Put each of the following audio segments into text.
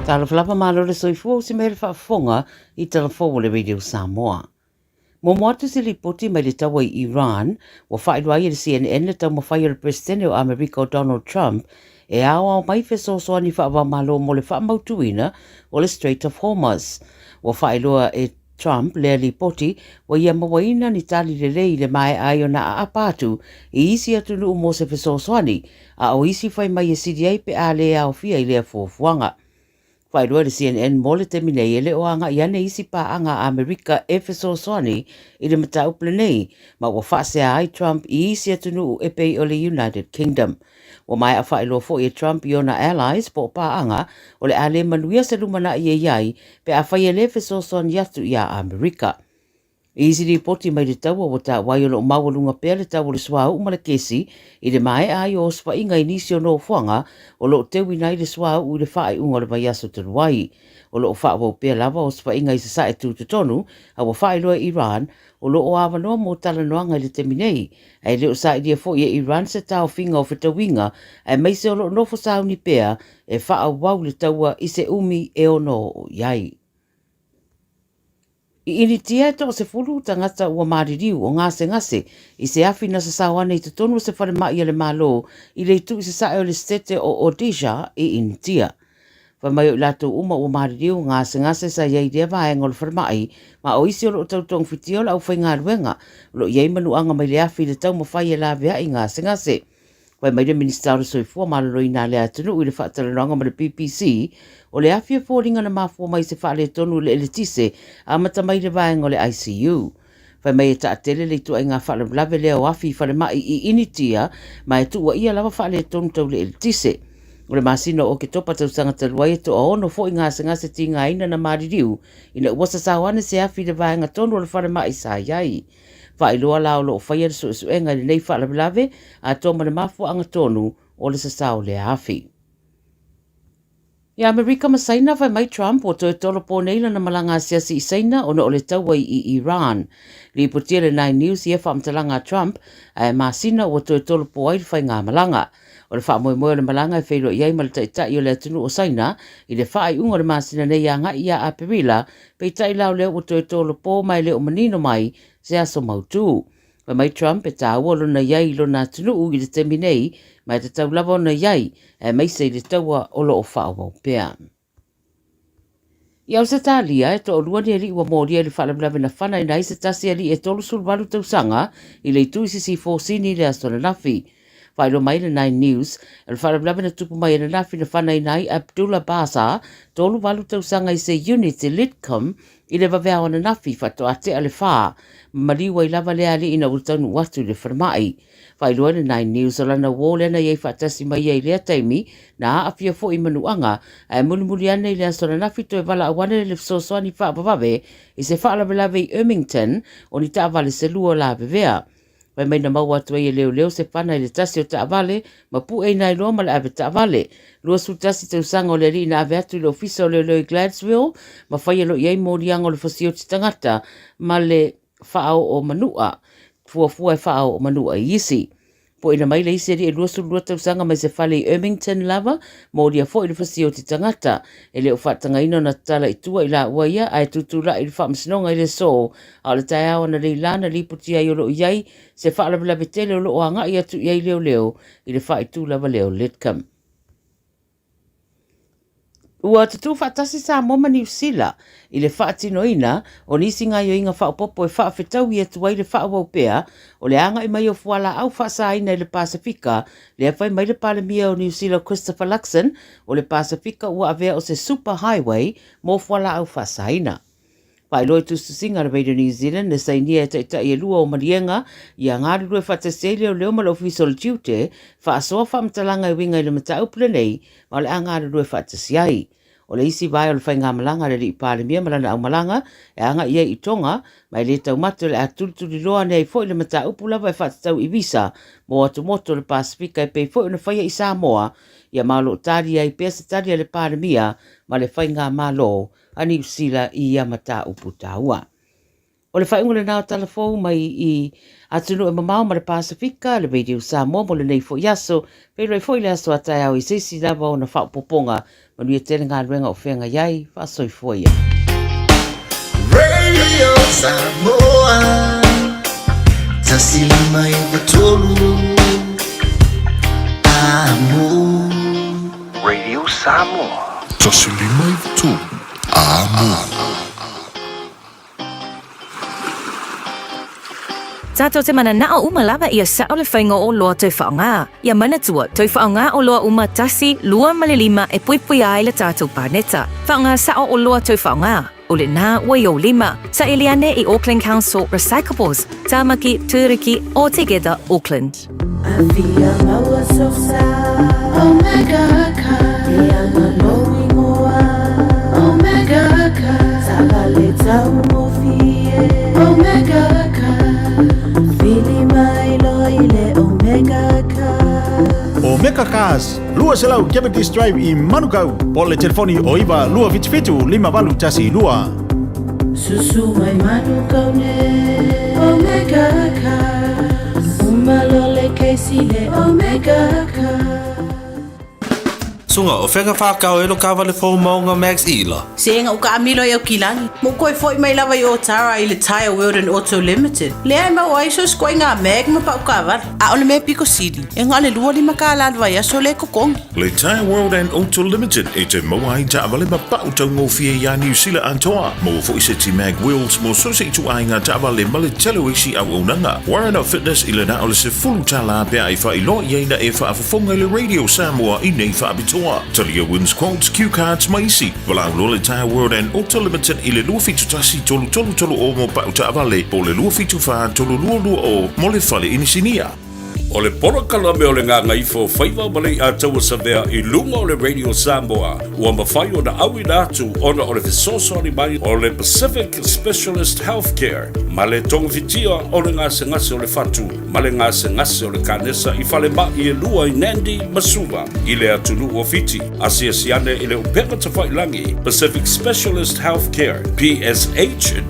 Talofa lava malo le soifua o si mea le faafofoga i talafou o le Radio Samoa. Muamua atu se lipoti mai le taua i Iran, ua faailoa ai e le CNN le taumafai o le Peresetene o Amerika o Donald Trump e aoao mai fesoasoani faava-o-Malo mo le faamautuina o le Strait of Hormuz. Ua faailoa e Trump lea lipoti ua ia mauaina ni tali lelei i le maea ai ona aapa atu i isi atunuu mo se fesoasoani, a o isi fai mai e sili ai pe a le aofia i lea fuafuaga. Faailoa e le CNN mo le taimi nei e le o agai ane isi paaga a Amerika e fesoasoani i le mataupu lenei, ma ua faasea ai Trump i isi atunuu e pei o le United Kingdom. Ua maea faailoa foi e Trump i ona allies po o paaga o le a le manuia se lumanai e i ai pe afai e le fesoasoani atu iā Amerika. I isi lipoti mai le taua ua taua ai o lo o maualuga pea le tau o le suauu ma le kesi i le maea ai o osofaiga i nisi o nofoaga o lo o teuina ai le suauu i le faaiuga o le vaiaso talu ai. O lo o faaauau pea lava osofaiga i Sasae tutotonu a ua faailoa e Iran o lo o avanoa mo talanoaga i le taimi nei, ae le o sailia foi e Iran se taofiga o fetauiga aemaise o lo o nofo sauni pea e faaauau le taua i se umi e ono oo i ai. I Initia e toasefulu tagata ua maliliu o gasegase i se afi na sasao ane i totonu o se falemai a le Malo i le itu i sasae o le setete o Odisha i Initia. Fai mai o i latou uma ua maliliu gasegase sa i ai i lea vaega o le falemai, ma o isi o lo o tau togafitia o le aufaigaluega o lo o i ai manuaga mai le afi i le taumafai e laveai gasegase. Fai mai le Minisita o le Soifua Maloloina a lea atunuu i le faatalanoaga ma le BBC, o le afi e foliga na mafua mai i se faaletonu i le eletise amata mai i le vaega o le ICU. Fai mai e taatele le ituaiga faalavelave lea o afi i falemai i Initia ma e tuuaia lava faaletonu tau le eletise. O le masina o Oketopa tausaga talu ai e toaono foi gasegase tigaina na maliliu ina ua sasao ane se afi i le vaega tonu o le falemai sa i ai. Faailoa la o lo o faia le suesuega i lenei faalavelave atoa ma le mafuaaga tonu o le sasao o lea afi. I Amerika ma Saina, fai mai Trump ua toe tolopo nei lana malaga asiasi i Saina ona o le taua i Iran. Lipotia le Nine News ia faamatalaga a Trump, ae masina ua toe tolopo ai le faigamalaga. O le faamoemoe o le malaga e feiloai ai ma le taitai o le atunuu o Saina i le faaiuga o le masina nei agai ia Aperila, peitai la o lea ua toe tolopo ma e le o manino mai se aso mautū. Fai mai Trump e tāua lona i ai i lona atunuu i le taimi nei ma e tatau lava ona i ai, aemaise i le taua o lo o faaauau pea. I Ausetalia, e toalua ni alii ua molia i le faalavelave na fanaina ai se tasi alii e 38 tausaga i le itu i Sisifo Sini i le aso ananafi. Faailoa mai le Nine News, o le faalavelave na tupu mai ananafi na fanaina ai Abdullah Baza, 38 tausaga i se unit i Lidcombe i le vaveao ananafi faatoa tea le whā, ma maliu ai lava lea alii ina ua taunuu atu i le falemai. Faailoa le Nine News o lana uō lea na i ai faatasi mai ia i lea taimi, na aafia foi i manuaga, ae mulimuli ane i le aso ananafi toe valaau ane le fesoasoani faavavave i se faalavelave i Ermington o ni taavale se lua lavevea. Fai mai na maua atu ai e leoleo se fana i le tasi o taavale ma pueina ai loa ma le ave taavale. 21 tausaga o le alii na ave atu i le ofisa o leoleo i Gladesville ma faia loa i ai moliaga o le fasioti tagata ma le faaoo manua, fuafua e faaoo manua i isi. Poina mai le isi alii e 22 tausaga mai se fale i Ermington lava, molia foi le fasioti tagata. E le o faatagaina ona tatala i tua i laua ia, ae tutulai i le faamasinoga i le aso, a o le taeao analeila la na lipoti ai o lo o i ai se faalavelave tele o lo o agai atu i ai leoleo i le faaitu lava lea o Lidcombe. Ua tutū faatasi Samoa ma Niu Sila i le faatinoina o nisi gaoioiga faaopoopo e faafetaui atu ai le faaauau pea o le agai mai o fualaau faasaina i le Pasefika, lea fai mai le Palemia o Niu Sila Christopher Luxon, o le Pasefika ua avea o se super highway mo fualaau faasaina. Faailoa i tusitusiga a le Radio New Zealand le sainia e taitai e lua o maliega ia galulue faatasi ai leoleo ma le Ofisa o le Tiute faasoa faamatalaga e uiga i le mataupu lenei ma o le a galulue faatasi ai. O le isi vae o le faigamalaga a le Alii Palemia ma lana aumalaga e agai ai i Tonga ma e le taumate o le a tulituliloa ane ai foi le mataupu lava e faatatau i visa mo atumotu o le Pasefika e pei foi ona faia i Samoa ia ma o lo o talia ai pea se tali a le Palemia ma le Faigamalo a Niu Sila i ia mataupu taua. O le faaiuga lena o tala fou mai i atunuu e mamao ma le Pasefika, le Radio Samoa mo lenei foi aso. Feiloai foi le aso a taeao i se isi lava ona faaopoopoga. Manuia tele galuega o feagai ai, faasoifua ia. Radio Samoa 153 Amo. Radio Samoa. 153 Amo. Tātou te mananao uma lava ia sao le faiga o oloa toe faaaoga. Ia manatua, toe faaaoga oloa uma tasi, lua ma le lima e puipuia ai le tātou paneta. Faaaoga sao oloa toe faaaoga, o lena ua i ou lima. Saili ane i Auckland Council Recyclables, Tāmaki, Tūruki, or Together Auckland. Afia maua sosa Omega car Ianga lou ingoa Omega car Taavale taugofie Omega car Vili mai loa i le Omega car. Omega Cars, 200 Cavendish Drive i Manukau, po o le telefoni o 9277 5812. Susu mai Manukau nei Omega Cars Uma loa le kesi le Omega Cars. Sunga, o fea ka whākau e lo kāwale fou maunga Max Ila? Se ega u kaamilo i Aukilani, mo koe foi mai lava i Otara i le Tyre World and Auto Limited. Lea e maua ai so skoinga a Mag ma pau kaavale. A o le mea piko sili, e nga le 25 kālā le vaiaso le totogi. Le Tyre World and Auto Limited e te maua ai taavale ma pau taugofie iā Niu Sila atoa. Maua foi seti mag wheels mo so se ituaiga taavale ma le tele o isi auaunaga. Warren of Fitness i le na o le $10 pe a e faailoa i ai na e faafofoga i le Radio Samoa i nei faapitoa. Talia wins quotes, cue cards ma isi. Valaau loa le Tyre World and Auto Limited i le 271 3330 mo pau taavale po o le 274 3220 mo le fale inisinia. O le polokalame o le Gagaifo o Faiva ma le Iataua Savea i luga o le Radio Samoa ua mafai ona auina atu ona o le fesoasoani mai o le Pacific Specialist Healthcare ma le togafitia o le gasegase o le fatu ma le gasegase o le kanesa i falemai e lua i Nandi ma Suva i le atunuu o Fiti. Asiasi ane i le upega tafailagi Pacific Specialist Healthcare, psh.com.fj.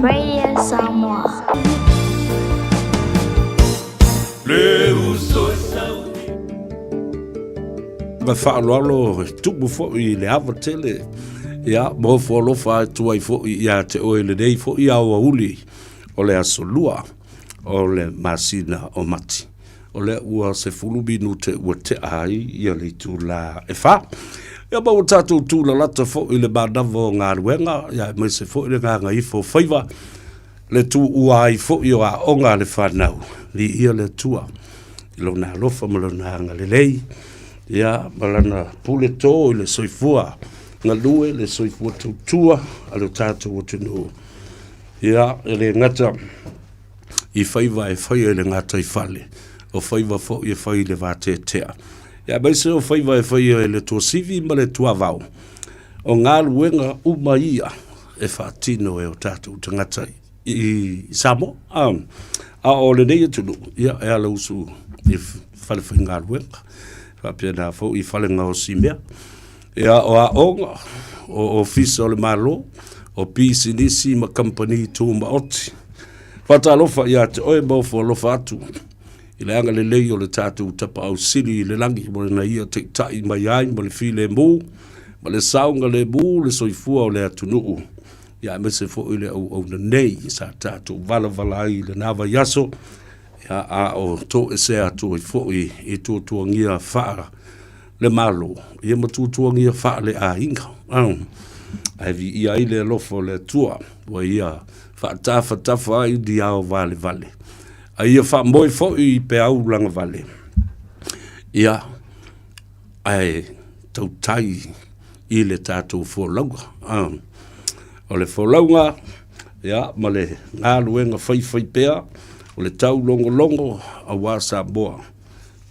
Radio Samoa. Ma faaaloalo tumu foi i le ava tele, ia, ma ofo alofa atu ai foi ia te oe i lenei foi aoauli o le aso lua o le masina o Mati. O lea ua 10 minute ua tea ai ia le itula e fa. Ia ma ua tatou tūlalata foi i le manava o galuega, ia aemaise foi le gagaifo o faiva, le tuua ai foi o aoga a le fanau, viia le Atua i lona alofa ma lona agalelei, ia ma lana pule tō i le soifua galue, le soifua tautua a lo tatou atunuu. Ia, e le gata i faiva e faia i le gataifale, o faiva foi e fai i le vateatea. Ia, aemaise o faiva e faia i le tuasivi ma le tuavao, o galuega uma ia e faatino e o tatou tagata i Samoa. A o lenei atunuu, ia, e ala usu i fale faigaluega, faapena foi i fale gaosi mea. Ia, o aoga, o ofisa o le Malo, o pisinisi ma kamupani tumaoti. Faatalofa ia te oe ma ofo alofa atu i le agalelei o le tatou Tapaau Sili i le lagi mo lana ia taitai mai ai ma le filemu ma le saogalemu le soifua o le atunuu, ia aemaise foi le auauna nei sa tatou valavala ai i lena vaiaso, ia a o toesea atu ai foi i tuatuagia faa le Malo, ia ma tuatuagia faa le aiga. Ae viia ai le alofa o le Atua ua ia faatafatafa ai ni ao valevale, a ia faamoe foi i peau lagavale, ia ae tautai i le tatou folauga. O le folauga, ia, ma le galuega faifaipea, o le taulogologo aua Samoa,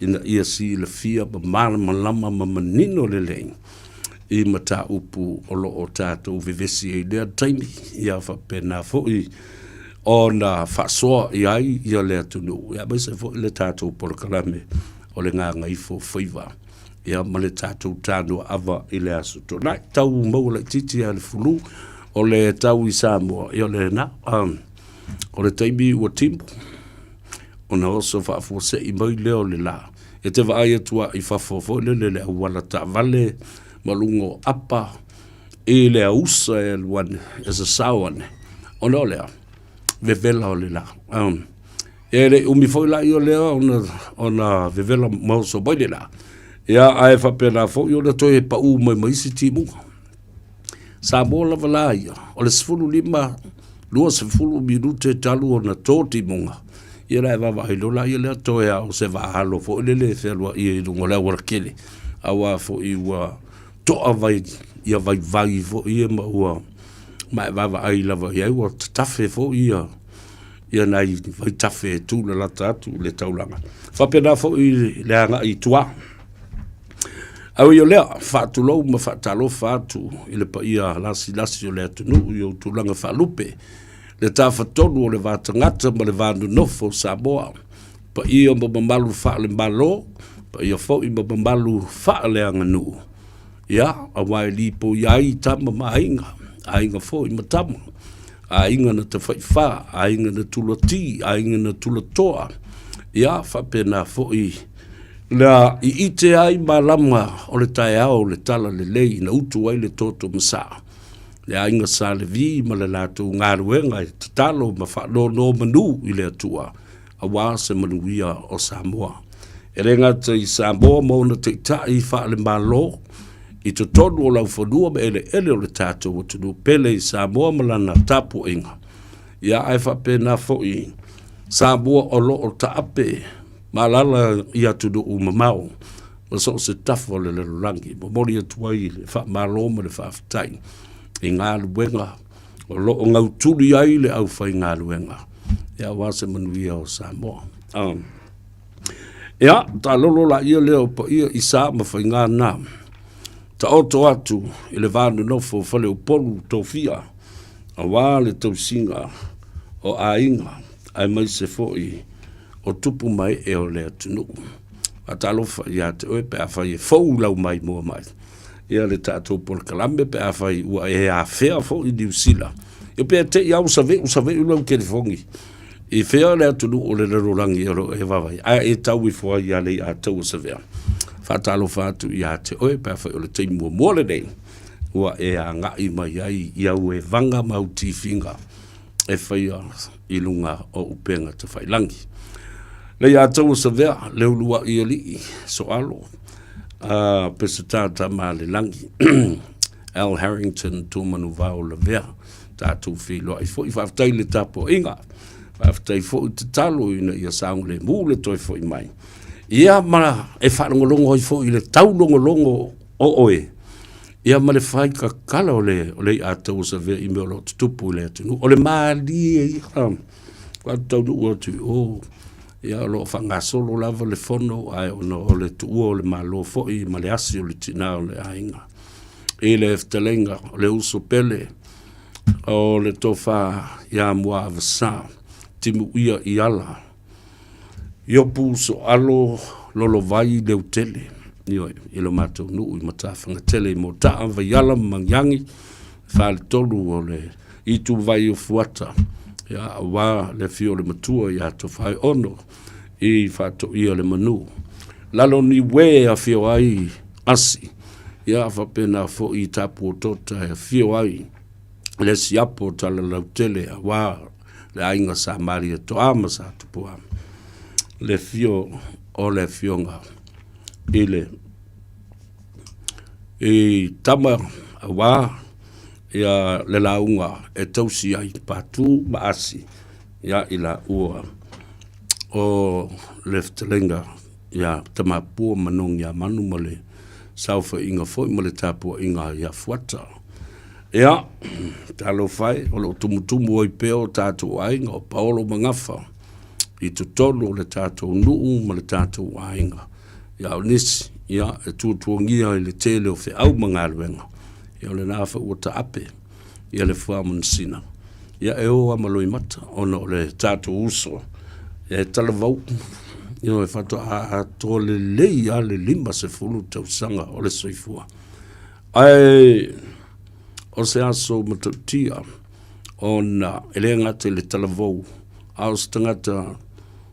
ina ia silafia ma malamalama ma manino lelei. i mataupu o lo o tatou vevesi ai i lea taimi, ia faapena foi ona faasoa i ai ia le atunuu, ia aemaise foi le tatou polokalame o le Gagaifo Faiva, ia ma le tatou Tanuaava i le Aso Toonai. Tau maua laitiiti lava le fulu o le tau i Samoa, ia o lena, o le taimi ua timu ona oso faafuasei mai lea o le la. E te vaai atu lava i fafo foi lele i le auala taavale ma luga o apa i le ausa e alu ane, e sasao ane, ona o le a? Vevela o le la. E le i umi foi la ia lea ona, ona vevela ma oso mai le la. Ia, ae faapena foi ona toe pau mai ma isi timuga. Samoa lava la ia, o le 15, 20 minute talu ona to timuga, ia la e vaavaai loa la ia lea toe a o se vaa alo foi lele e fealuai ai i luga o le auala tele, aua foi ua to'a vai ia vaivai foi ia ma ua ma e vaavaai lava i ai ua tatafe foi ia ia nai vaitafe e tulalata atu i le taulaga. Faapena foi le agai i tua. Ae ui o lea, faatulou ma faatalofa atu i le paia lasilasi o le atunuu i ou tulaga faalupe, le tafatolu o le va tagata ma le va nonofo o Samoa, paia ma mamalu faale-Malo, paia foi ma mamalu faaleaganuu. Ia, aua e lipoi ai tama ma aiga, aiga foi ma tama, aiga na tafaifa, aiga na tulati, aiga na tulatoa, ia, faapena foi la i ite ai malama o le taeao o le talalelei na utu ai le toto ma sa. Le aiga Sa Levi ma le latou galuega e tatalo ma faanonomanu i le Atua aua se manuia o Samoa. E le gata i Samoa ma ona taitai faale-Malo i totonu o laufanua ma eleele o le tatou atunuu pele i Samoa ma lana tapuaiga, ia ae faapena foi Samoa o lo o taape ma alaala i atunuu mamao ma so o se tafa o le lalolagi. Momoli atu ai le faamalo ma le faafetai i galuega o lo o gautuli ai le aufaigaluega ia aua se manuia o Samoa. Ia, taalolo laia lea o paia i sa ma faiga na. Taoto atu i le va nonofo o Faleupolu Tofia, aua le tausiga o aiga aemaise foi o tupu ma ee o le atunuu. Faatalofa ia te oe pe afai e fou lau maimoa mai ia le tatou polokalame pe afai ua e afea foi i Niu Sila. Ia pe te i au save'u save'u lau telefoni i fea le atunuu o le lalolagi o lo o e vaavaai ae e tau ifo ai ia Leiataua Savea. Faatalofa atu ia te oe pe afai o le taimi muamua lenei ua e agai mai ai i au evaga ma au tifiga e faia i luga o upega tafailangi. Leiataua Savea, Leulua'i Alii, Soalo, Peseta Tamalelagi, Al Harrington, Tuamanuvao Lavea, tatou feiloai foi. Faafetai i le tapuaiga, faafetai foi tatalo ina ia saogalemu le toe foi mai. Ia ma e faalogologo ai foi i le taulogologo o oe, ia ma le faikakala o le, o le i'a tauasavea i mea o lo o tutupu i le atunuu. O le malie ia, ua taunuu atu i o, ia o lo o faagasolo lava le fono, ae ona o le tuua o le Malo foi ma le asi o le tina o le aiga. I le fetalaiga o le uso pele o le tofa ia Muaavasa, timuia i ala, Iopu Soalo Lolovai Leutele, ioe, i lo matou nuu i Matafagatele i Motaa, Vaiala ma Magiagi, faletolu o le ituvai o Fuata, ia, aua le afio o le matua ia Tofaeono i Faatoia le Manu. Lalo Niue e afio ai Asi, ia faapena foi i Tapuotota e afio ai le siapo o Talalautele aua le aiga Sa Maria Toa ma Sa Tupua, le afio o le afioga i le i tama aua ia le lauga e tausi ai Patu ma Asi ia i laua o le fetalaiga ia Tamapua ma Nogiamanu ma le saofaiga foi ma le tapuaiga ia Fuata. Ia, talofa e, o lo o tumutumu ai pea o tatou aiga o Paolo ma Gafa i totonu o le tatou nuu ma le tatou aiga. Ia o nisi, ia, e tuatuagia i le tele o feau ma galuega, ia o lena foi ua taape ia le faamanusina. Ia e o lava ma loimata ona o le tatou uso e talavou, ioe, faatoa atoa lelei lava le 50 tausaga o le soifua. Ae o se aso matautia ona e le gata i le talavou, a o se tagata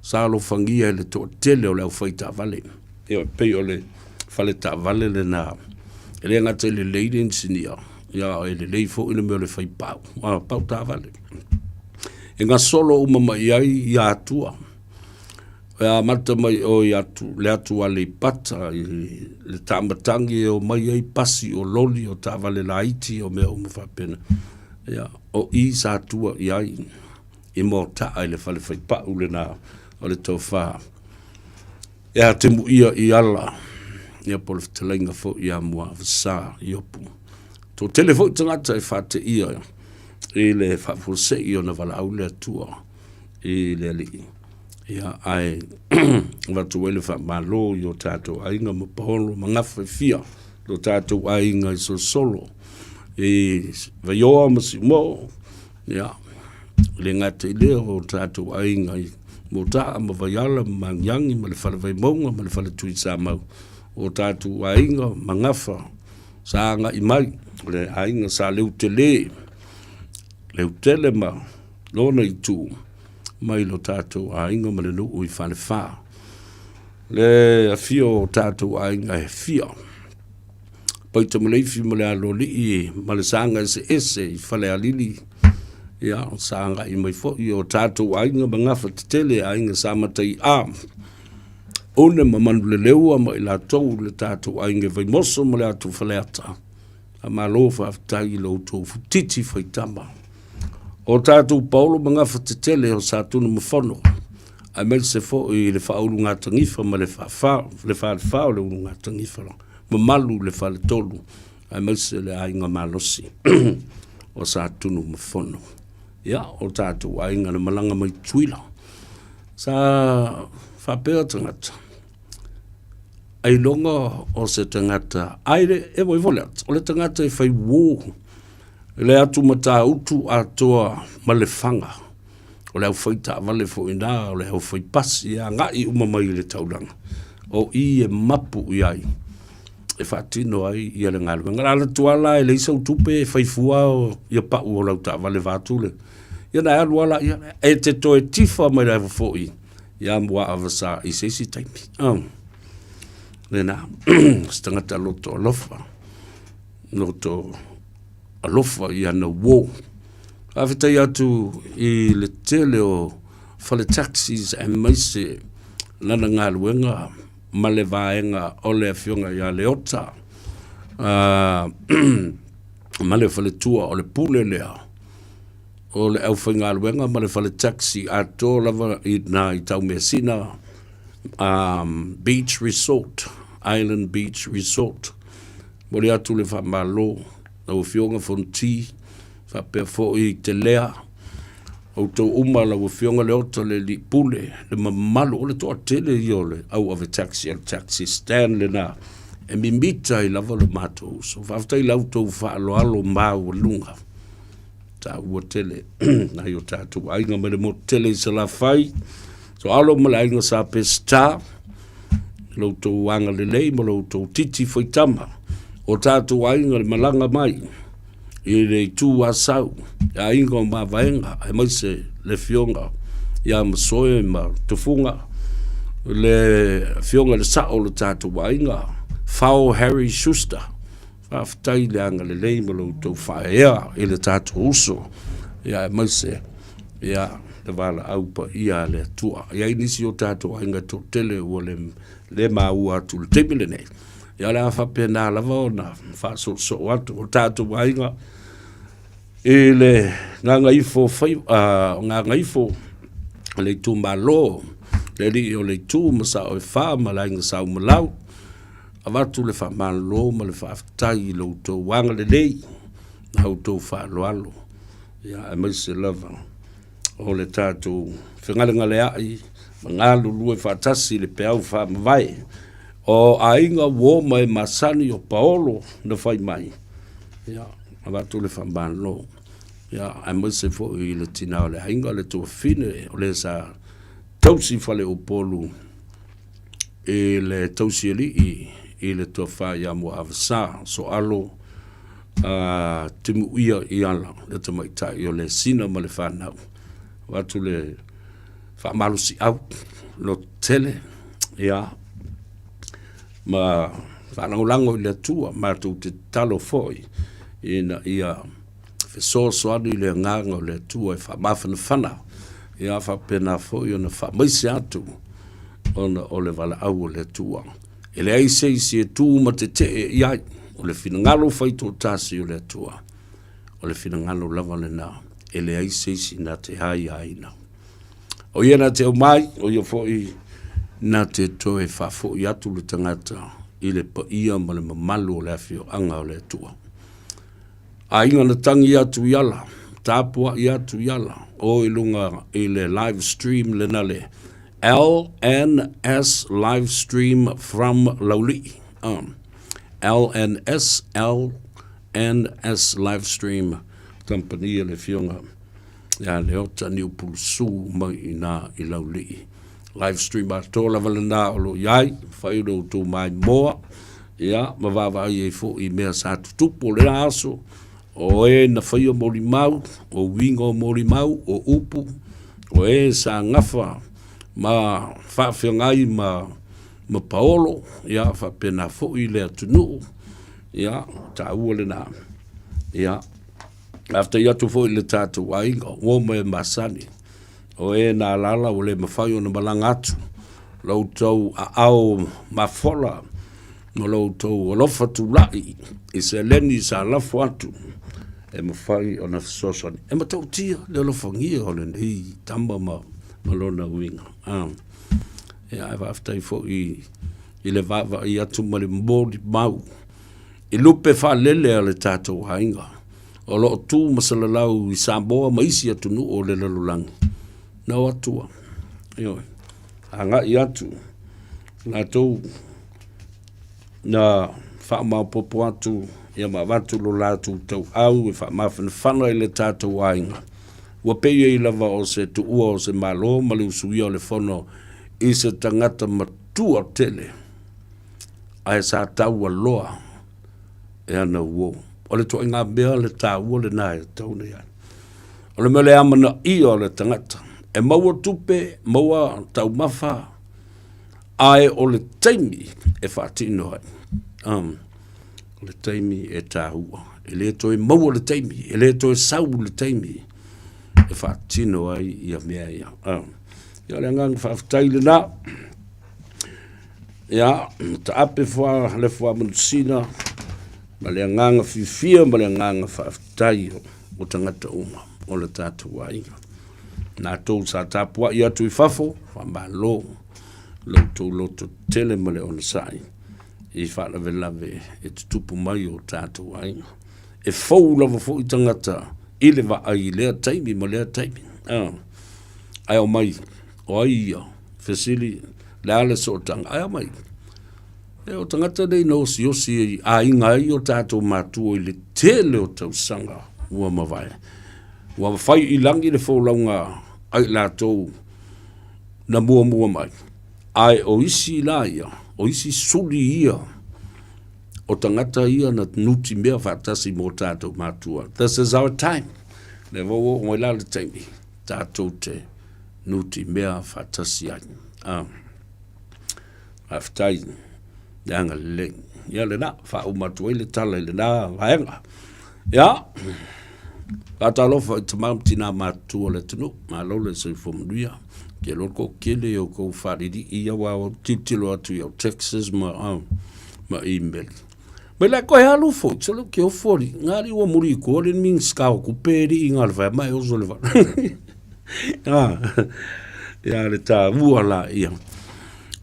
sa alofagia e le toatele o le aufai taavale. Ioe, pei o le fale taavale lena, e le gata i le lelei le inisinia, ia e lelei foi le mea o le fai pau, pau taavale. E gasolo uma mai ai ia Atua. E amata mai o i atu, le atu Aleipata i le taamatagi e omai ai pasi o loli o taavale laiti o mea uma faapena. Ia, o i sa tua i ai i Moataa i le fale faipau lena o le tofa ia Temuia i ala, ia po o le fetalaiga foi ia Muavasa Iopu. Toatele foi tagata e faateia i le faafuasei ona valaau le Atua i le Alii. Ia, ae avatu ai le faamalo i o tatou aiga ma paolo ma gafa e fia, lo tatou aiga i Solosolo, i Vaioa ma Siumoo, ia, e le gata i lea o tatou aiga i Motaa ma Vaiala ma Magiagi ma le Fale Vaimauga ma le Fale Tuisamau, o tatou aiga ma gafa sa agai mai, o le aiga sa Leutele, Leutele ma lona itu mai lo tatou aiga ma le nuu i Falefa. Le afio o tatou aiga e fia. Paita Maleifi ma le Aloalii ma le saga eseese i Falealili, ia, sa agai mai foi o tatou aiga ma gafa tetele, aiga sa Matai'a, Une ma Manuleleua ma i latou le tatou aiga i Vaimoso ma le atu Faleata. Faamalo faafetai i lo outou futiti faitama. O tatou paolo ma gafa tetele o Satunumafono, aemaise foi i le faaulugatanifa ma le faafa, le falefa o le ulugatanifa, mamalu le faletolu, aemaise le aiga malosi o Satunumafono. Ia, o tatou aiga na malaga mai Tutuila. Sa faapea tagata, ailoga o se tagata ai le e voi vole atu, o le tagata e fai uō le atu Matautu atoa ma Lefaga, o le aufai taavale foi ina, o le aufai pasi e agai uma mai i le taulaga, o i e mapu i ai e faatino ai ia le galuega. La alu atu lava la e leai sau tupe e fai fua ia pau o lau taavale vaeatu le, ia ona e alu lava laia, e te toe tifa mai lava foi ia Muaavasa i se isi taimi. Oh. Lena, se tagata loto alofa, loto alofa i ana uō. Faafetai atu i le tele o fale taxis aemaise lana galuega ma le vaega o le Afioga ia Leota ma le faletua o le pule lea o le aufaigaluega ma le fale taxi atoa lava i na i Taumeasina Beach Resort, Island Beach Resort. Momoli atu le faamalo lau Afioga Fonoti faapea foi Telea, outou uma lau Afioga Leota le Alii Pule, le mamalu o le toatele ia o le au ave taxi, o le taxi stand lena e mimita ai lava lo matou uso. Faafetai i la outou faaaloalo maualuga taua tele nai o tatou aiga mai le motu tele i Salafai, Soalo ma le aiga Sa Peseta, lo outou agalelei ma lo outou titi faitama, o tatou aiga le malaga mai i le itu Asau, le aiga o Mavaega, aemaise le afioga ia Masoe ma Tufuga, le afioga i le sao o le tatou aiga, Fao Harry Schuster, Faafetai le agalelei ma lo outou faaeaea i le tatou uso, ia aemaise ia le valaau paia a le Atua. E i ai nisi o tatou aiga toatele ua le, le maua atu i le taimi lenei, ia o le a faapena lava ona faasoosoo atu o tatou aiga i le gagaifo fai, gagaifo le itumalo, le alii o le itu ma sao e fa ma le aiga Sa Umalau, Avatu le faamalo ma le faafetai i lo outou agalelei ma outou faaaloalo, ia aemaise lava o le tatou fegalegaleai ma galulue faatasi i le peau faamavae. O aiga uo ma e masani o Paolo na fai mai, ia, avatu le faamalo. Ia, aemaise foi i le tina o le aiga, le tuafine o le sa tausi faleupolu i le tausialii i le tofa ia Muaavasa Soalo a Timuia Iala, le tamaitai o le sina ma le fanau. Avatu le faamalosiau loto tele, ia, ma faalagolago i le Atua, matou te tatalo foi ina ia fesoasoani le agaga o le Atua e faamafanafana, ia faapena foi ona faamaise atu ona o le valaau o le Atua. E leai se isi e tu ma tetee i ai, o le finagalo faitoatasi o le Atua, o le finagalo lava lena, e leai se isi na te aiaina. O ia na te aumai, o ia foi na te toe faafoi atu le tagata i le paia ma le mamalu o le afioaga o le Atua. Aiga na tangi atu i ala, tapuai atu i ala, o i luga i le live stream lena le LNS live stream from Laulii. LNS, LNS live stream company le afioga ia Leota Niupulusu mai i ina i Laulii. Live stream atoa lava lena o lo o i ai, fai lo outou maimoa, ia, ma vaavaai ai foi i mea sa tutupu o lena aso, o e na faia molimau, o uiga o molimau, o upu, o e sa gafa ma faafeagai ma ma Paolo, ia, faapena foi le atunuu, ia, taua lena. Ia, faafetai atu foi i le tatou aiga, ua ma e masani, o e na alaala ua le mafai ona malaga atu, lo outou aao mafola ma lo outou alofa tulai i seleni sa lafo atu e mafai ona fesoasoani. E matautia le alofagia o lenei tama ma, ma lona uiga. Ah. Ia, ae faafetai foi i le vaavaai atu ma le molimau i lupe faalele a le tatou aiga o lo o tu ma salalau i Samoa ma isi atunuu o le lalolagi. Na o atu ioe, agai atu latou na faamaopoopo atu ia ma avatu lo latou tauau e faamafanafana i le tatou aiga. Ua pei ai lava o se tuua o se Malo ma le usuia o le Fono i se tagata matua tele ae sa taualoa e ana uo. O le ituaiga mea le taua lena e tatau ona i ai. O le mea le amanaia o le tagata, e maua tupe, maua taumafa, ae o le taimi e faatino ai. O le taimi e taua. E le toe maua le taimi, e le toe sau le taimi e faatino ai ia mea ia. Ia o le agaga faafetai lena. Ia, taape fua le fua manusina ma le agaga fiafia ma le agaga faafetai o tagata uma o le tatou aiga. Latou sa tapuai atu i fafo, faamalo lo outou loto tele ma le onosai i faalavelave e tutupu mai o tatou aiga. E fou lava foi tagata i le vaai i lea taimi ma lea taimi. Ae omai, o ai ia? Fesili, le a le sootaga? Ae omai, e o tagata nei na osiosi i aiga ai o tatou matua i le tele o tausaga ua mavae. Ua fai i lagi le folauga a i latou na muamua mai. Ae o isi la ia, o isi suli ia o tagata ia na nutimea faatasi mo tatou matua. This is our time. Lea ua oo mai la le taimi tatou te nutimea faatasi ai. Ah. Faafetai le agalelei. Ia lena, faauma atu ai le tala i lena vaega. Ia, faatalofa i tama ma tina matutua o le atunuu, malo le soifua manuia. Ke loa le toatele o kou faalilii ia aua ua tilotilo atu i au texts ma, ma email. Mai la koe alu foi, so le ke ofo ali, ngā li ua muri i koa le Minista o kupe e li i ngā le whai mai oso le wha. Ah, ia le tāua la ia.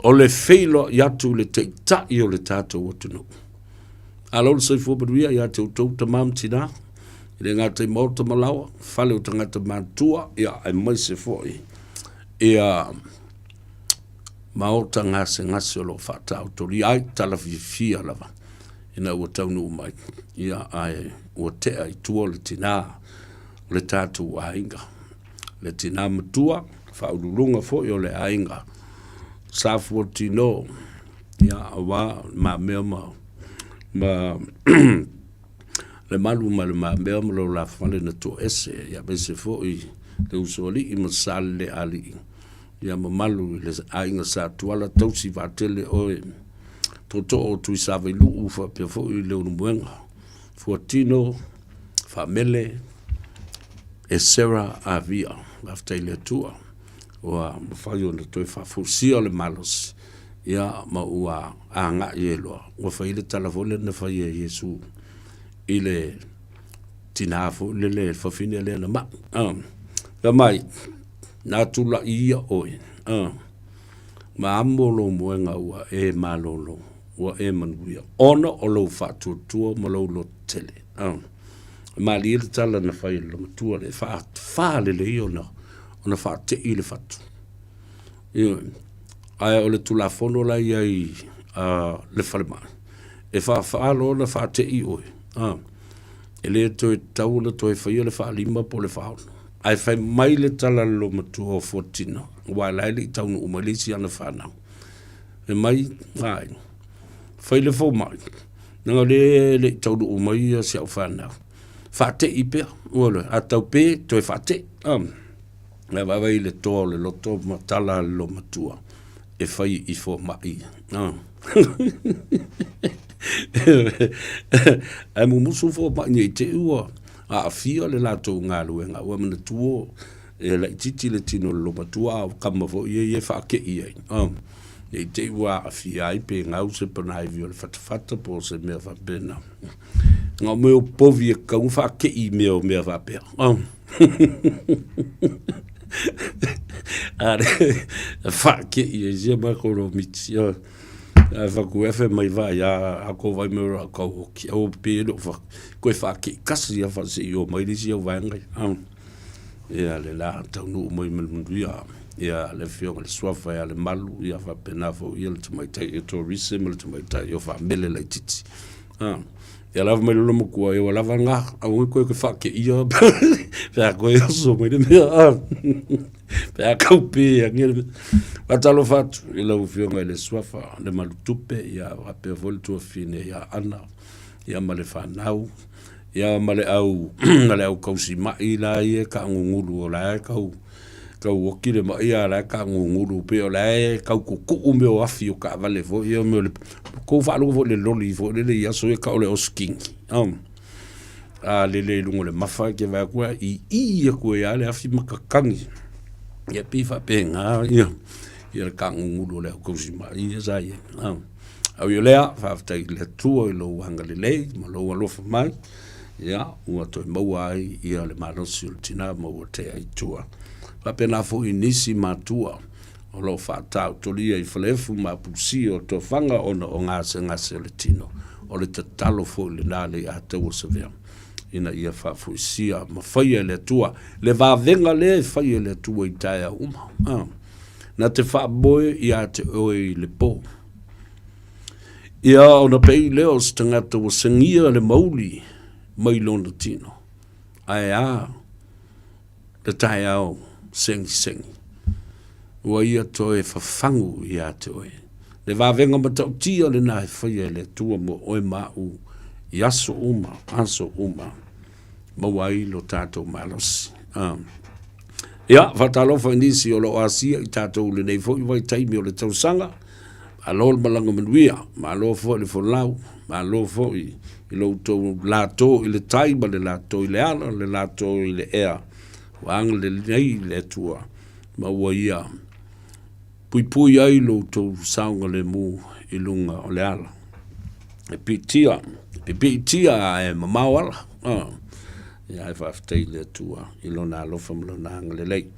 O le feiloai atu i le taitai o le tatou atunuu. Alo le soifua manuia ia te outou tama ma tina, i le gata i maota ma laoa, fale o tagata matutua, ia aemaise foi ia maota gasegase o lo o faataotolia ai tala fiafia lava ina ua taunuu mai, ia ae ua tea i tua le tinā o le tatou aiga. Le tinā matua, faauluuluga foi o le aiga Sa Fuatino, ia aua le mamea ma, ma le malu ma le mamea ma lo la fale na toese, ia aemaise foi le usoalii ma Salelealii, ia mamalu i le aiga Sa Tuala, tausi vaatele oe tootoo o Tuisavailuu faapea foi le Ulumoega, Fuatino, Faamele, Esera Avia. Faafetai i le Atua ua mafai ona toe faafoisia le malosi, ia ma ua agai ai loa. Ua fai le tala foi lea na fai e Iesu i le tinā foi lele, le fafine lea na mai. Fai mai, na tulai ia oe, ma amo lou moega ua e malolo, ua e manuia, ona o lou faatuatua ma lou lototele. E malie le tala na fai e le matua lea, e faa lelei ona ona faatei le fatu. Ioe. Ae o le tulafono la e i ai a le falemai, e faafaa loa ona faatei oe, e le toe tatau ona toe faia le faalima po o le faaono. Ae fai mai le tala a le loomatua o Fuatino, aua o la e le i taunuu mai le isi ana fanau. Fai mai, ai, fai le fomai, leaga o lea e le i taunuu mai si au fanau, faatei pea, ua iloa, a tau pe, toe faatei. Ae vaavaai i le toa o le loto ma tala a le loomatua e fai i fomai ia. Ae mumusu fomai ne i te i ua aafia le latou galuega, ua manatua e laitiiti le tino o le loomatua a o tama foi ia e faatei ai, ne i te i ua aafia ai pe gau se panaivi o le fatafata po o se mea faapena. Na o mea o povi e tatau ona faatei i mea o mea faapea. A le faatei ai sia matou romiti. Ae fatu e fai mai vai a a ko vai mai o kau hoki. Au pe lo fa koe faatei kasi ia fa se i o mai le isi au vaega. Ia le la taunuu mai ma le manuia. Ia le afioga i le Suafa ia Lemalu, ia faapena foi ia le tamaitai o Torise ma le tamaitai o Faamele laitiiti. Ia lava mai le loomatua, ia ua lava lena, aua ne i toe faateia pe a toe oso mai le mea, pe a tau pe ane le mea. Faatalofa atu i lau Afioga i le Suafa, le Malutupe, ia faapea foi le tuafafine ia Ana, ia ma le fanau, ia ma le au ma le au tausimai la ia e taagugulu o la e tau tau oti le mai a o la e taagugulu pei o la e tau tutuu mea o afi o taavale foi ia mea o le tou faalogo foi i le loli foi lele i aso ia tau o le osikini a lele i luga o le mafa e te vaai atu e ii atu ai lava le afi ma tatagi. Ia pei e faapena ia le taagugulu o le au tausimai ia sa i ai. A ui o lea, faafetai i le Atua i lou agalelei ma lou alofa mai, ia, ua toe maua ai ia le malosi o le tina ma ua tea i tua. Faapena foi i nisi matua o lo o faataotolia i Faleefu ma Apusia o Tofaga ona o gasegase o le tino. O le tatalo foi lena le ia Tauasavea ina ia faafoisia ma faia e le Atua le vavega lea e faia e le Atua i taeao uma. Ah. Na te faamoe ia te oe i le po. Ia ona pei lea o se tagata ua sagia le mauli mai lona tino, ae a le taeao segisegi, ua ia toe fafagu ia te oe. Le vavega matautia lena e faia e le Atua mo oe ma au i aso uma, aso uma, maua ai lo tatou malosi. Ia, faatalofa i nisi o lo o asia i tatou i lenei foi vaitaimi o le tausaga. Malo le malaga manuia, malo foi le folau, malo foi i lo outou lato i le tai ma le lato i le ala, le lato i le ea. Ua agalelei le Atua ma ua ia puipui ai lo outou saogalemu i luga o le ala. E piitia, e piitia ae mamao ala. Ia ae faafetai i le Atua i Lona alofa ma Lona agalelei.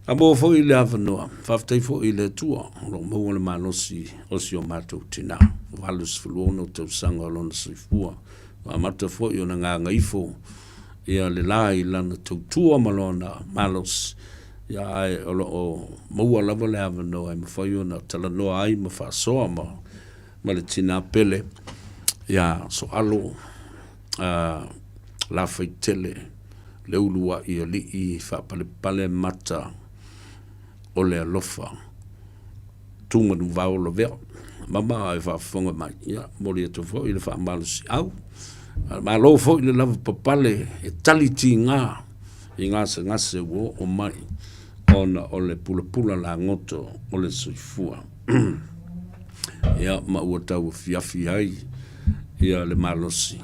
A maua foi le avanoa, faafetai foi i le Atua o lo o maua le malosi o si o matou tinā, 86 tausaga o lona soifua, ua amata foi ona gagaifo ia le la i lana tautua ma lona malosi. Ia, ae o lo o maua lava le avanoa e mafai ona talanoa ai ma faasoa ma, ma le tinā pele ia Soalo uh, Lafaitele le ulua'i alii faapalepale mata o le alofa tu manuvao lavea. Mama e faafofoga mai, ia, momoli atu foi le faamalosiau. Malo foi le lavapapale e tali tiga i gasegase ua oo mai ona o le pulapula lagoto o le soifua. Ia, ma ua tauafiafi ai ia le malosi,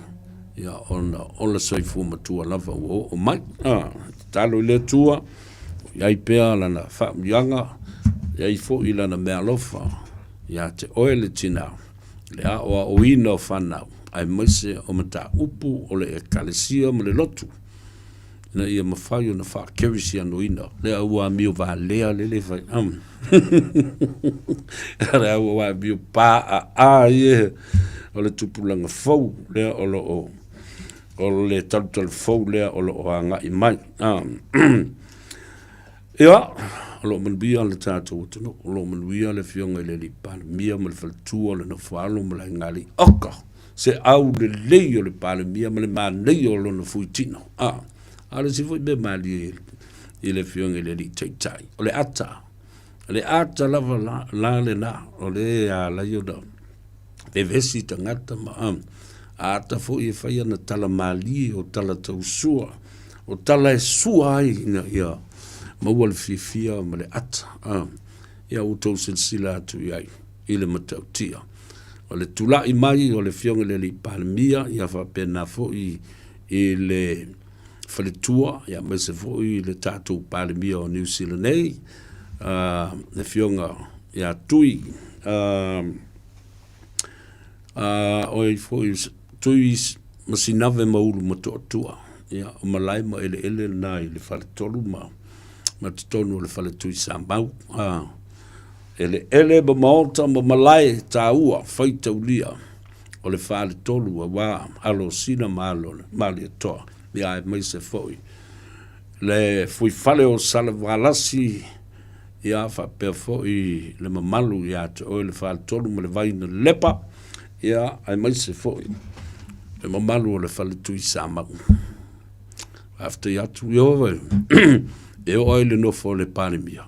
ia, ona o le soifua matua lava ua oo mai. Ah, tatalo i le Atua, i ai pea lana faamanuiaga, i ai foi lana meaalofa ia te oe le tinā, le aoaoina o fanau, aemaise o mataupu o le Ekalesia ma le lotu, ina ia mafai ona faakerisianoina le au amio valea lele e fai. Le au amio paaa ia o le tupulaga fou lea o lo o o le talutalu fou lea o lo o agai mai. Ia, o lo o manuia le tatou atunuu, o lo o manuia le Afioga i le Alii Palemia ma le faletua o le Nofoalo ma le Aiga Oka, se aulelei o le Palemia ma le manaia o lona fuitino. A, a o le isi foi mea malie i le Afioga i le Alii Taitai, o le ata, o le ata lava la, la lena, o le ala ai ona vevesi tagata ma a ata foi e fai ana tala malie o tala tausua, o tala e sua ai ina ia maua le fiafia ma le ata. A, ia ua outou silasila atu i ai i le matautia. O le tulai mai o le Afioga i le Alii Palemia, ia faapena foi i le faletua, ia aemaise foi le tatou Palemia o Niu Sila nei, le Afioga ia Tui, o ai foi, Tui Masinave ma Ulumotootua, ia, o malae ma eleele na i le faletolu ma ma totonu o le fale Tuisamau. Eleele ma maota ma malae taua faitaulia o le faletolu aua Alosina ma alo Malietoa, ia aemaise foi le fuifale o Salevalasi, ia faapea foi le mamalu ia te oe le faletolu ma le vai na lepa, ia aemaise foi le mamalu o le fale Tuisamau. Faafetai atu, ioe, e oo ai le nofo a le Palemia,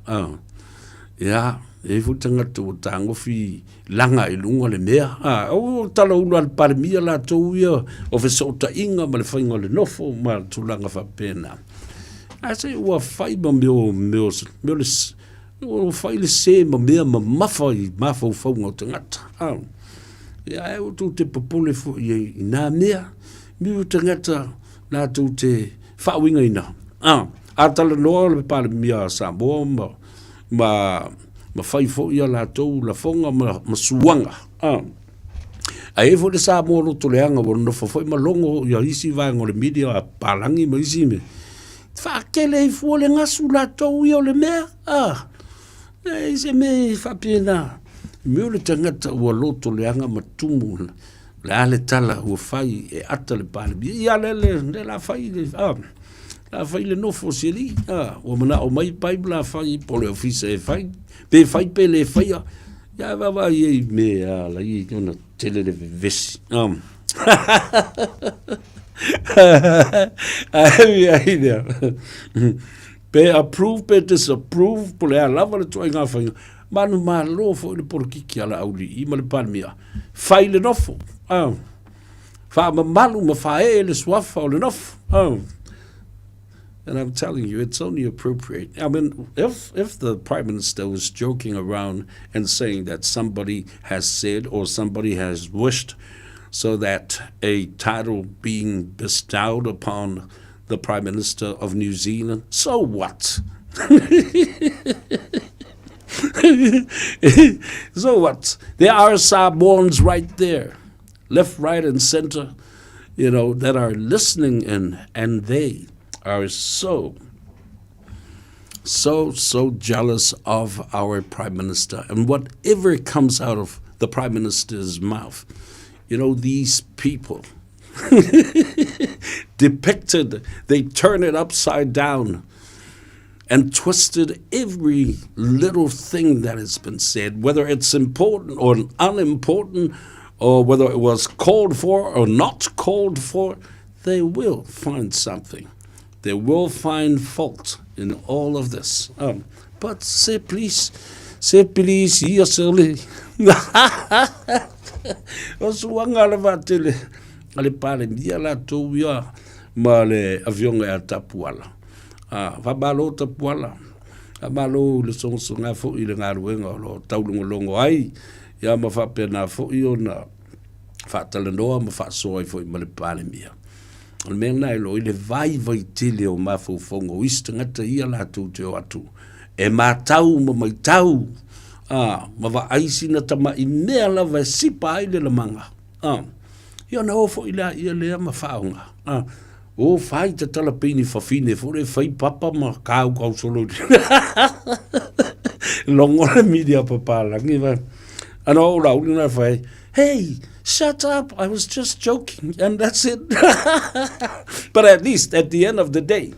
ia, e i ai foi tagata ua tagofi laga i luga le mea, o tala ulu a le Palemia latou ia o fesootaiga ma le faiga o le nofo ma tulaga faapena. Ae se ua fai ma mea o, mea o, mea o le, ua fai le se ma mea mamafa i mafaufauga o tagata. Ia, ae ua tou te popole foi i nā mea, mea o tagata latou te faauigaina. A talanoa le Palemia a Samoa ma, ma, ma fai foi a latou lafoga ma, ma suaga. Ae i ai foi le Samoa loto leaga ua nonofo foi ma logo ia isi vaega o le media a palagi ma isi mea. Faatele ai fua le gasu latou ia o le mea. E se mea e faapena. Mea o le tagata ua loto leaga ma tumu le a le tala ua fai e ata le Palemia. Ia le le le la fai le a la fai le nofo o si alii. A ua manao mai pai ma la fai po o le ofisa e fai pe fai pe le faia. Ia vaavaai ai i mea a la i ona tele le vevesi. Ae ai lea. Pe approve pe disapprove po o le a lava le ituaiga faiga, manumalo foi le polokiki a le aualii ma le Palemia, fai le nofo, faamamalu ma faaee le suafa o le nofo. And I'm telling you, it's only appropriate. I mean, if, if the Prime Minister was joking around and saying that somebody has said or somebody has wished so that a title being bestowed upon the Prime Minister of New Zealand, so what? so what? There are Samoans right there, left, right, and center, you know, that are listening in, and they are so, so, so jealous of our Prime Minister. And whatever comes out of the Prime Minister's mouth, you know, these people depicted, they turn it upside down. and twisted every little thing that has been said, whether it's important or unimportant, or whether it was called for or not called for, they will find something. They will find fault in all of this. Um, but say please, say please, yes, O suaga le vaatele a le Palemia latou ia ma le afioga ia Tapuala. A, faamalo Tapuala, faamalo i le sogasoga foi i le galuega o lo o taulogologo ai, ia ma faapena foi ona faatalanoa ma faasoa ai foi ma le Palemia. O le mea lena e iloa ai le vaivai tele o mafaufauga o isi tagata ia latou te o atu e matau ma maitau a, ma vaai sina tama'i mea lava e sipa ai le lamaga. A, ia ona o foi laia lea ma faaaoga. A, o fai tatala pei ni fafine foi lea fai papa ma kaukau solo i logo le media papalagi va. Ana o la uli na fai, hey, shut up, I was just joking, and that's it. But at least at the end of the day,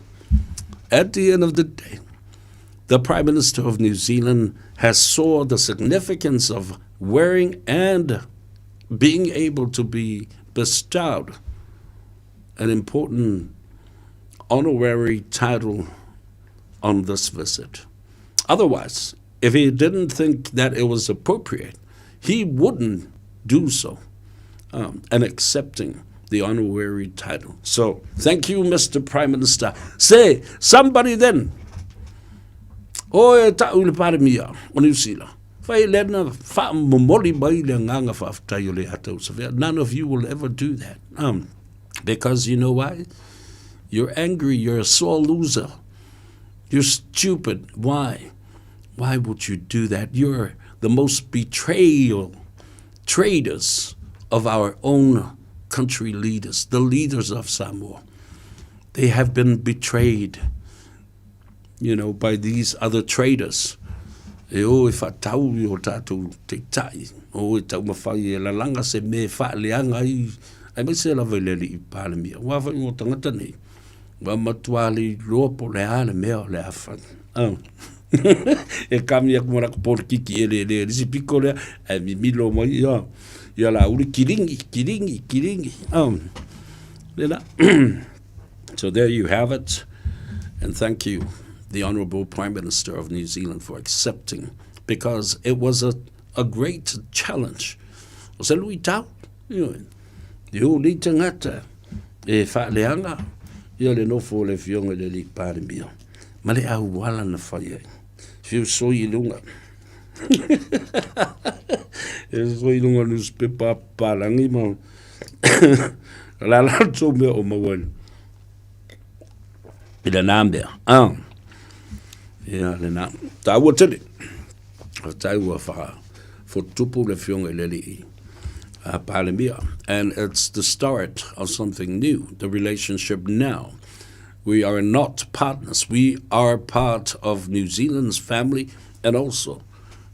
at the end of the day, the Prime Minister of New Zealand has saw the significance of wearing and being able to be bestowed an important honorary title on this visit. Otherwise, if he didn't think that it was appropriate, he wouldn't do so um, and accepting the honorary title. So thank you, Mr. Prime Minister. Say, somebody then, o e ta'u le Palemia o Niu Sila, fai lena whaamomoli mai le nganga whaaftai o le atau sawhea. None of you will ever do that. Um, because you know why? You're angry, you're a sore loser. You're stupid. Why? Why would you do that? You're the most betrayal traitors of our own country leaders, the leaders of Samoa. They have been betrayed, you know, by these other traitors. E o e whaatau i o tātou teitai, o e taumawhai e lalanga se me whaaleanga i, ai mai se lava i le alii Palemia. Wā whai ngō tangata nei, Ua matua le iloa po o le a le mea o le a fai. Oh. e kami aku ma lako polokiki e le le lisi piko lea, ae mimilo mai ia, ia la uli kiringi, kiringi, kiringi. Oh. Lena. so there you have it. And thank you, the Honorable Prime Minister of New Zealand, for accepting, because it was a, a great challenge. O se lui tau, you know, e o nei tangata, E faaleaga ia le nofo o le Afioga i le Alii Palemia ma le auala na fai ai. Fiu soi i luga. E soi i luga o newspaper a papalagi ma la latou mea o maua i lena mea. Ah. Ia lena. Taua tele. Faafetai ua faafotutupu le Afioga i le Alii Palemia. And it's the start of something new, the relationship now. We are not partners. We are part of New Zealand's family and also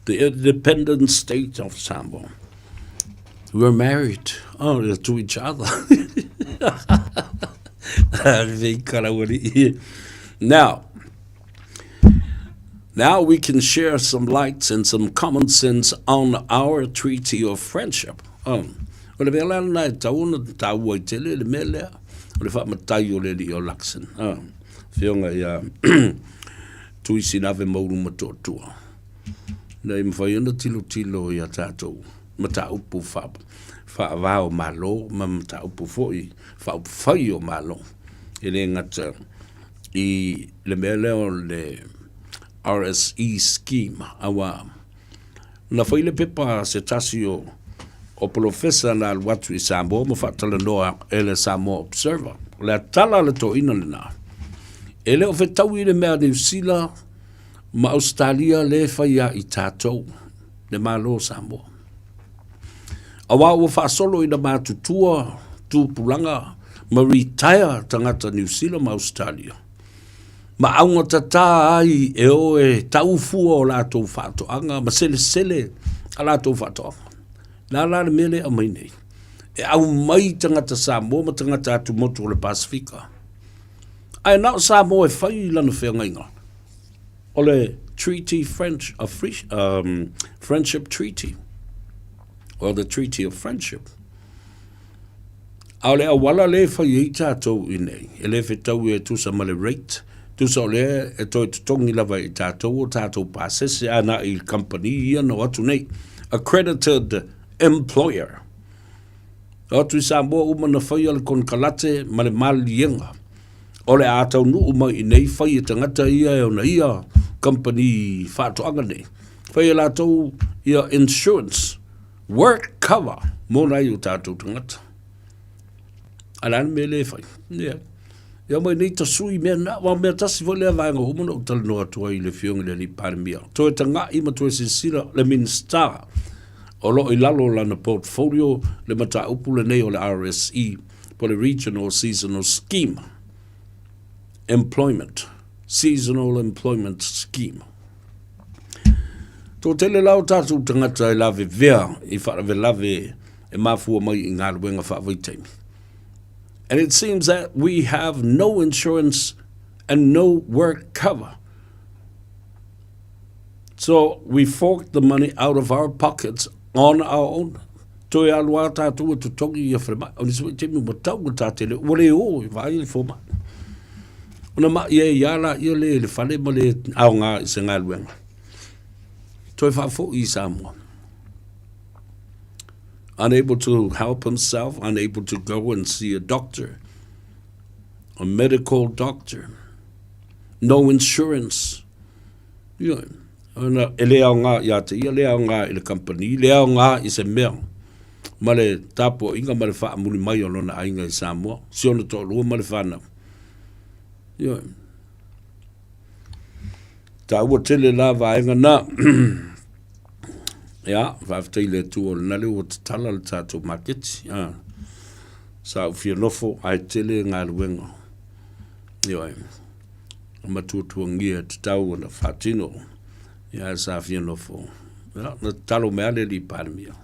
the independent state of Samoa. We're married oh, to each other. Now, Now we can share some lights and some common sense on our treaty of friendship. Um, o le mea la lena e tatau ona taua ai tele le mea lea, o le faamatai o le alii o Luxon. Um, Afioga ia Tuisinave Maulu Matoatua. Ina ia mafai ona tilotilo i a tatou mataupu faavao o Malo ma mataupu foi faaupufai o Malo. E le gata i le mea lea o le RSE scheme, aua na fai le pepa a se tasi o o polofesa na alu atu i Samoa ma faatalanoa e le Samoa Observer. O le tala a le toeaina lena, e le o fetaui le mea a Niu Sila ma Ausetalia le fai ia i tatou, le Malo o Samoa. Aua ua faasolo ina matutua tupulaga ma retire tagata Niu Sila ma Ausetalia, ma augatatā ai e o e tau fua o latou faatoaga ma selesele a latou faatoaga. La la le mea lea e aumai nei, e aumai tagata Samoa ma tagata atumotu o le Pasefika, ae na o Samoa e fai lana feagaiga. O le Treaty French, of, Friendship Treaty, or the Treaty of Friendship. A o le auala lea e fai ai tatou i nei, e le fetau e tusa ma le rate, tusa o lea e toe totogi lava e tatou o tatou pasese a na i company ia na o atu nei. Accredited employer. O atu i Samoa uma na faia le konekarate ma le maliliega. O le a taunuu mai i nei fai e tagata ia e ona ia company faatoaga nei. Fai e latou ia insurance Work cover mō nai o tātou tagata. A le a le mea lea e fai? Ia. Ia mai nei tasui mea na, wa mea tasi foi lea vaega uma na ou talanoa atu ai i le Afioga i le Alii Palemia. Toe taga'i ma toe silasila le Minisita o lo o i lalo o lana portfolio le mataupu lenei o le RSE po le Regional Seasonal Scheme Employment, Seasonal Employment Scheme. Toatele la o tātou tagata e lavevea i faalavelave e mafua mai i galuega faavaitaimi. And it seems that we have no insurance and no work cover. So we fork the money out of our pockets on our own. Toe alu a tātou e totogi ia whalemai. O nisi foi taimi ua tau ua tātele, ua le o i vaai le fomai. Ona ma'i ai ia la ia le le fale ma le aoga i se galuega. Toe faafoi i Samoa. Unable to help himself, unable to go and see a doctor, a medical doctor, no insurance. Ia, ona e le aoga ia te ia, le aoga i le company, le aoga i se mea ma le tapuaiga ma le faamuli mai o lona aiga i Samoa, si ona toalua ma le whanau. Ioe. Taua tele la vaega na. Ia, faafetai i le Atua o lena lea ua tatala le tatou maketi. Ah. Sa ou fia nofo ae tele galuega. Ioe. Matuatuagia e tatau ona faatino. Ia, sa fia nofo. Ia, na tatalo mai lava le Alii Palemia.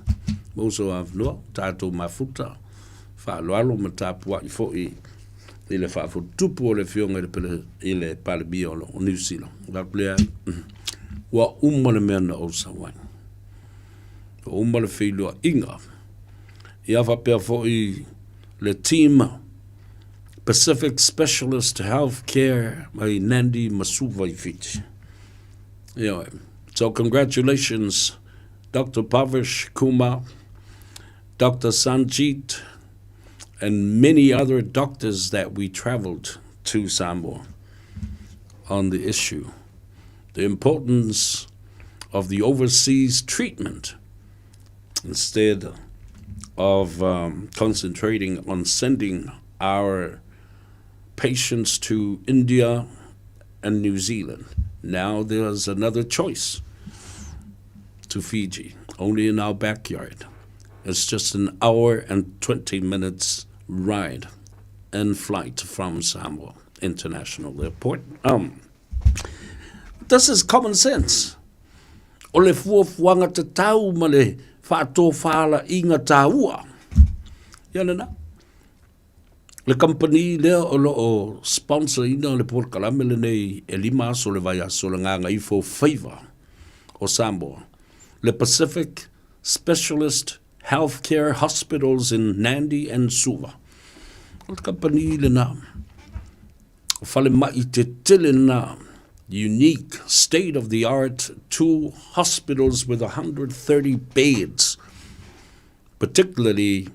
Maua sou avanoa, tatou mafuta, faaaloalo ma tapuai foi i le faafotutupu o le Afioga i le, i le Palemia o Niu Sila. Avatu lea, ua uma le mea na ou sau ai. Ua uma le feiloaiga. Ia faapea foi le team Pacific Specialist Healthcare mai Nandi ma Suva i Fiti. Ioe. So congratulations Dr. Pavish Kumar, Dr. Sanjeet, and many other doctors that we traveled to Samoa on the issue. The importance of the overseas treatment instead of concentrating on sending our patients to India and New Zealand. Now there's another choice to Fiji, only in our backyard. It's just an hour and 20 minutes ride and flight from Samoa International Airport. This is common sense. O le fuafuaga tatau ma le faatofalaiga taua. Ia lena. Le kamupani lea o lo o sponsor ina le polokalame lenei e lima aso o le vaiaso o le Gagaifo Faiva o Samoa, le Pacific Specialist Healthcare Hospitals in Nandi and Suva. O le kamupani lena, o falemai tetele lena, unique, state-of-the-art two hospitals with 130 beds, particularly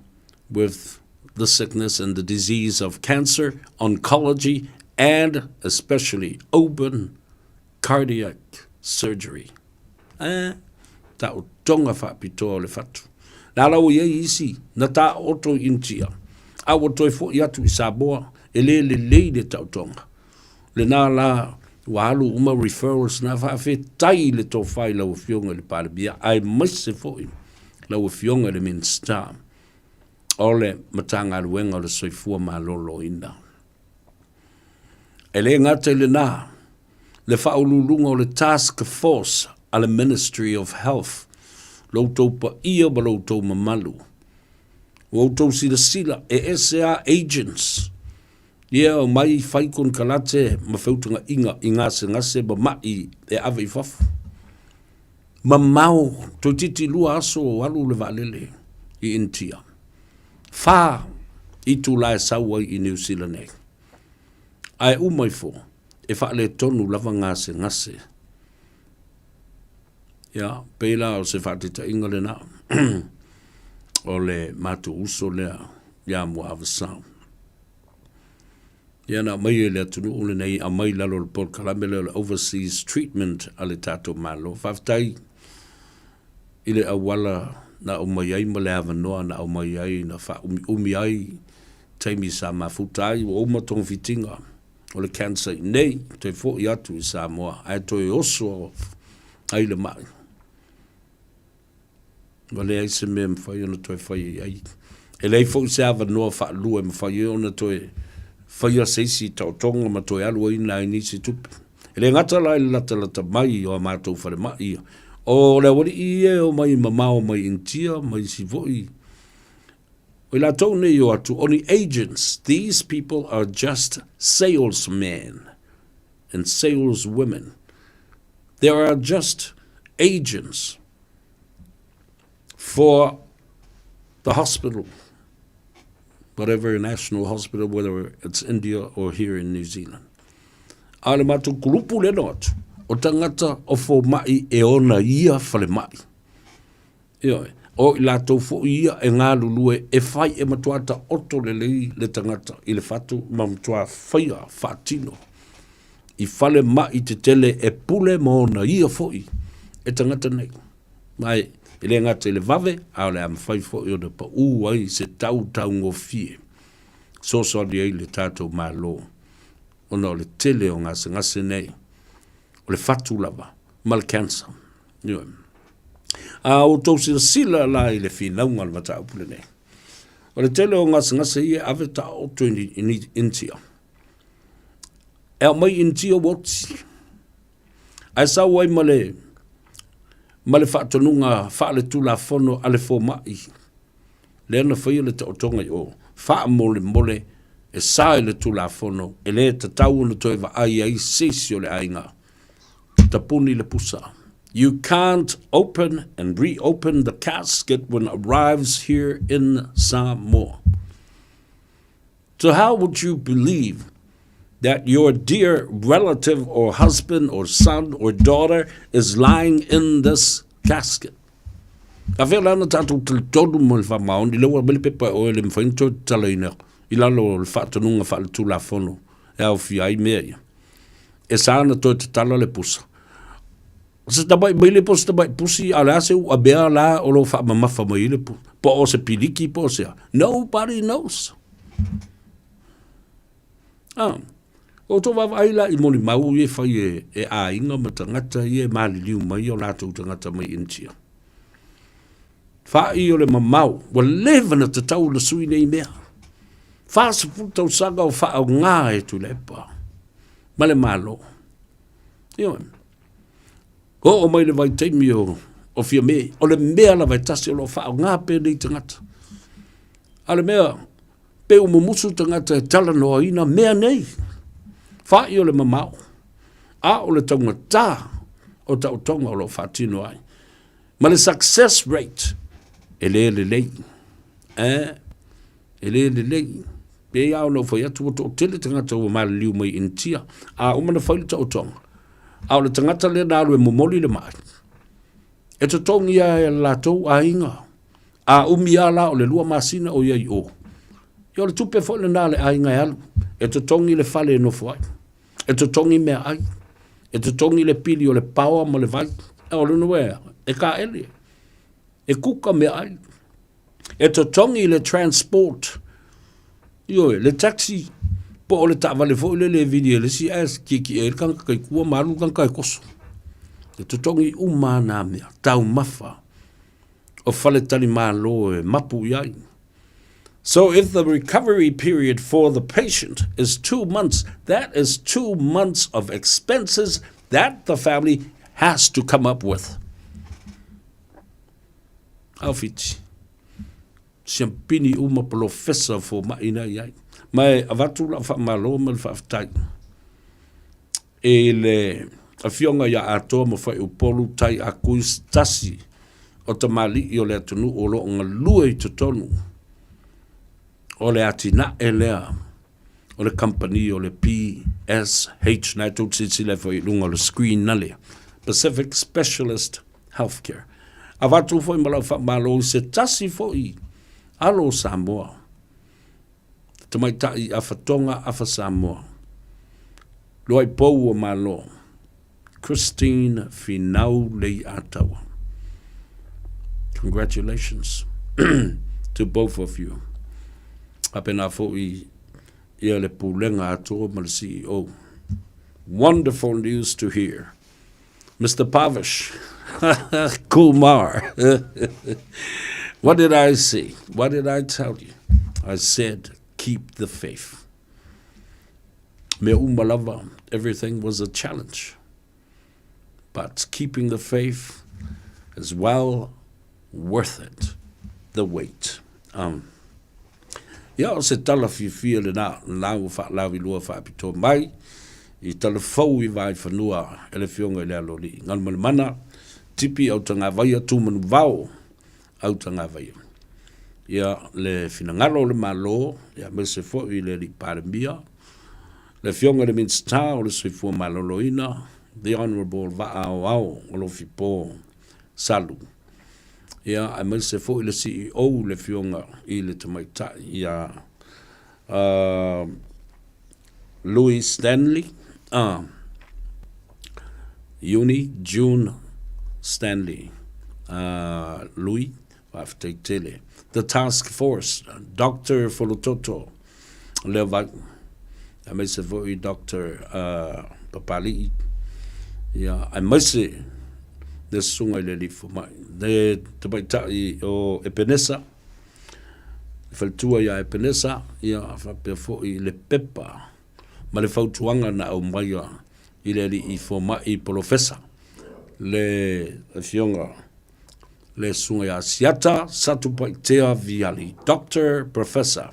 with the sickness and the disease of cancer, oncology, and especially open cardiac surgery. Eh, taotoga faapitoa o le fatu. Na ala ua i ai isi na taoto i Initia, a ua toe foi atu i Samoa, e le lelei le taotoga. Lena la ua alu uma referrals na faafetai i le tofa i lau Afioga i le Palemia aemaise foi lau Afioga i le Minisita o le Matagaluega o le Soifua Maloloina. E le gata i lena, le faauluuluga o le Task Force a le Ministry of Health, lo outou paia ma lo outou mamalu. Ua outou silasila e ese a agents. Ia omai fai konekarate ma feutagaiga i gasegase ma ma'i e ave i fafo. Mamao, toeitiiti lua aso o alu le vaalele i Initia. Fa itula e sau ai i Niu Sila nei. Ae uma ifo, e faaletonu lava gasegase. Ia, pei la o se faataitaiga lena o le matou uso lea ia Muaavasau. Ia na aumai e le atunuu lenei, aumai i lalo o le polokalame lea o le Overseas Treatment a le tatou Malo. Faafetai i le auala na aumai ai ma le avanoa na aumai ai na faaumiumi ai taimi sa mafuta ai ua uma togafitiga o le cancer i inei, toe foi atu i Samoa ae toe oso ai le mai. Ua leai se mea e mafai ona toe fai i ai. E leai foi se avanoa faalua e mafai ai ona toe faia se isi taotoga ma toe alu ai nai nisi tupe. E le gata la i le latalata mai o a matou falemai ia, o le aualii ia e omai mamao mai Initia ma isi foi, o i latou nei e o atu, o ni agents, these people are just salesmen and saleswomen. They are just agents for the hospital, whatever national hospital, whether it's India or here in New Zealand. A le matou kulupu le no atu, o tangata o fōma'i e ona ia falemai. Ioe, o i latou foi ia e galulue e fai e matua taoto lelei le tagata i le fatu ma matua faia faatino i fale ma'i tetele e pule ma ona ia foi e tagata nei. Ma e le gata i le vave, a o le a mafai foi ona pau ai se tau taugofie fesoasoani ai le tatou Malo ona o le tele o gasegase nei, o le fatu lava ma le cancer. Ioe. A outou silasila la i le finauga o le mataupu lenei, o le tele o gasegase ia e ave taoto i Initia. E aumai i Initia ua oti, ae sau ai ma le, ma le faatonuga faaletulafono a le fomai, lea na faia le taotoga i o, faamolemole e sa i le Tulafono, e le tatau ona toe vaai ai se isi o le aiga. Tapuni le pusa. You can't open and reopen the casket when it arrives here in Samoa. So how would you believe that your dear relative or husband or son or daughter is lying in this casket? A fea la na tatou talitonu mo le faamaoni, lea ua aumai le pepa e oe e le mafai ona toe tatalaina i lalo o le faatonuga faaletulafono e aofia ai mea ia. E sa ona toe tatala le pusa. O se tamai maile po o se tamai pusi, a o le a se uamea la o lo o faamamafa mai ai le pusa? Po o se piliki po o se a? Nobody knows. Ah, o outou vaavaai la i molimau ia e fai e, e aiga ma tagata ia e maliliu mai o latou tagata mai Initia. Fa'i o le mamao, ua leva na tatau ona sui nei mea. 40 tausaga o faaaoga e Tuilaepa ma le Malo. Ioe. Oo mai le vaitaimi o, o Fiame, o le mea lava e tasi o lo o faaaoga pea nei tagata. A o le mea, pe ua mumusu tagata e talanoaina mea nei, fa'i o le mamao, a o le taugata o taotoga o lo o faatino ai. Ma le success rate, e le lelei. Eh, e le lelei. Pei lava ona ou fai atu, ua toatele tagata ua maliliu mai i Initia, a uma ona fai le taotoga, a o le tagata lea na alu e momoli le mai, e totogi lava e latou aiga. A umi lava la o le lua masina o i ai i o, ia o le tupe foi lena a le aiga e alu, e totogi le fale e nofo ai, e totogi meaai, e totogi le pili o le paoa ma le vai. O lona uiga, e kaele, e kuka meaai. E totogi le transport, ioe, le taxi, po o le taavale foi lele e vili e le isi ae kiekie ai le tagata kaikua ma alu le tagata e koso. E totogi uma lava na mea, taumafa o faletalimalo e mapu i ai. So if the recovery period for the patient is 2 months, that is 2 months of expenses that the family has to come up with. Ao Fiti. Siampini uma polofesa o fomai na i ai. Ma e avatu lau faamalo ma le faafetai i le Afioga ia Atoa ma Faiupolu Tai Akui se tasi o tamalii o le atunuu o lo o galue i totonu o le atinae lea o le kamupani o le PSH. Na e tou te silasila ai foi i luga o le screen na lea, Pacific Specialist Healthcare. Avatu foi ma lau faamalo i se tasi foi alo o Samoa, tamaitai afa Tonga afa Samoa, Luai Pou o Malo, Christine Finau Leiataua. Congratulations to both of you. Faapena foi ia le pulega atoa ma le CEO. Wonderful news to hear. Mr. Pavish Kumar. What did I say? What did I tell you? I said, keep the faith. Mea uma lava, everything was a challenge. But keeping the faith is well worth it, the wait. Um, ia, o se tala fiafia lenā, lenā ua faalauiloa faapitoa mai i tala fou i Vaaifanua e le Afioga i le Aloalii. Galumalemana, Tipi Autagavaia, Tumanuvao Autagavaia. Ia, le finagalo o le Malo, ia, aemaise foi i le Alii Palemia, le Afioga i le Minisita o le Soifua Maloloina, The Honourable Vaa Aoao Alofipo Salu, ia, aemaise foi le CEO, le Afioga i le Tamaitai ia Louis Stanley, Iuni, June Stanley, Louis, faafetai tele. The Task Force, Doctor Folototo Leovai, aemaise foi Doctor Papali'i, ia, aemaise le susuga i le alii fomai, le tamaitai o Epenesa, le faletua ia Epenesa, ia, faapea foi le pepa ma le fautuaga na aumaia i le alii fomai polofesa, le afioga le susuga ia Siata Satupaitea Viali, Doctor Professor.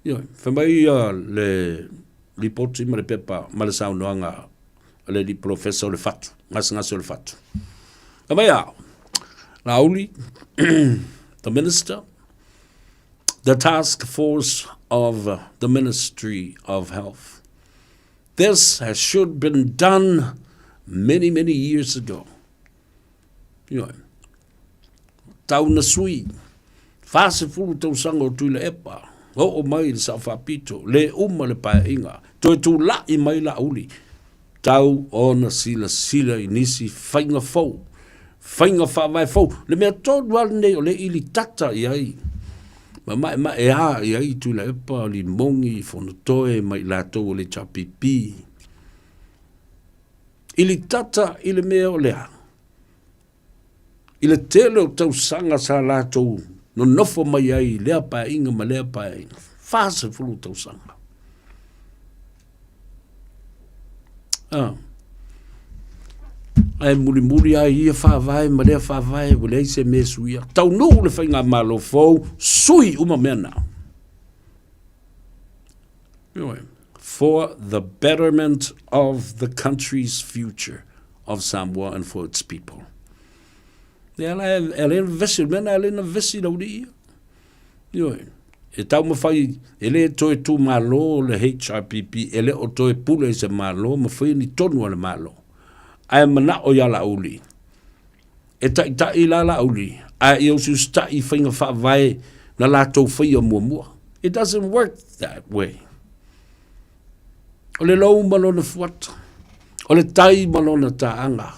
Ioe, fai mai ia le lipoti ma le pepa ma le saunoaga a le alii polofesa o le fatu, gasegase o le fatu. Fai mai a, Laauli, the minister, the task force of the Ministry of Health. This has should been done many, many years ago. Ioe. Tau na sui, 40 tausaga o Tuilaepa, oo mai i le Sao Faapito, le uma le paeaiga, toe tula'i mai Laauli, tau ona silasila i nisi faiga fou, faiga faavae fou. Le mea tonu lava lenei o lea e ilitata i ai ma maemaea i ai Tuilaepa, Limogi, Fonotoe ma i latou o le HRPP. Ilitata i le mea o le a? I le tele o tausaga sa latou nonofo mai ai i lea paeaiga ma lea paeaiga, 40 tausaga. Ah. Ae mulimuli ai ia faavae ma lea faavae ua leai se mea e suia. Taunuu le faigamalo fou, sui uma mea na. Ioe. For the betterment of the country's future of Samoa and for its people. E ala e ala e vesi, mea na e na vesi lau li ia. Ioe. E taumafai, e le toe tumalo le HRPP, e le o toe pule i se malo, ma fai ni tonu a le malo. Ae manao ia Laauli, e taitai la Laauli, ae ia usiusitai i faiga faavae na latou faia muamua. It doesn't work that way. O le lou ma lona fuata, o le tai ma lona taaga,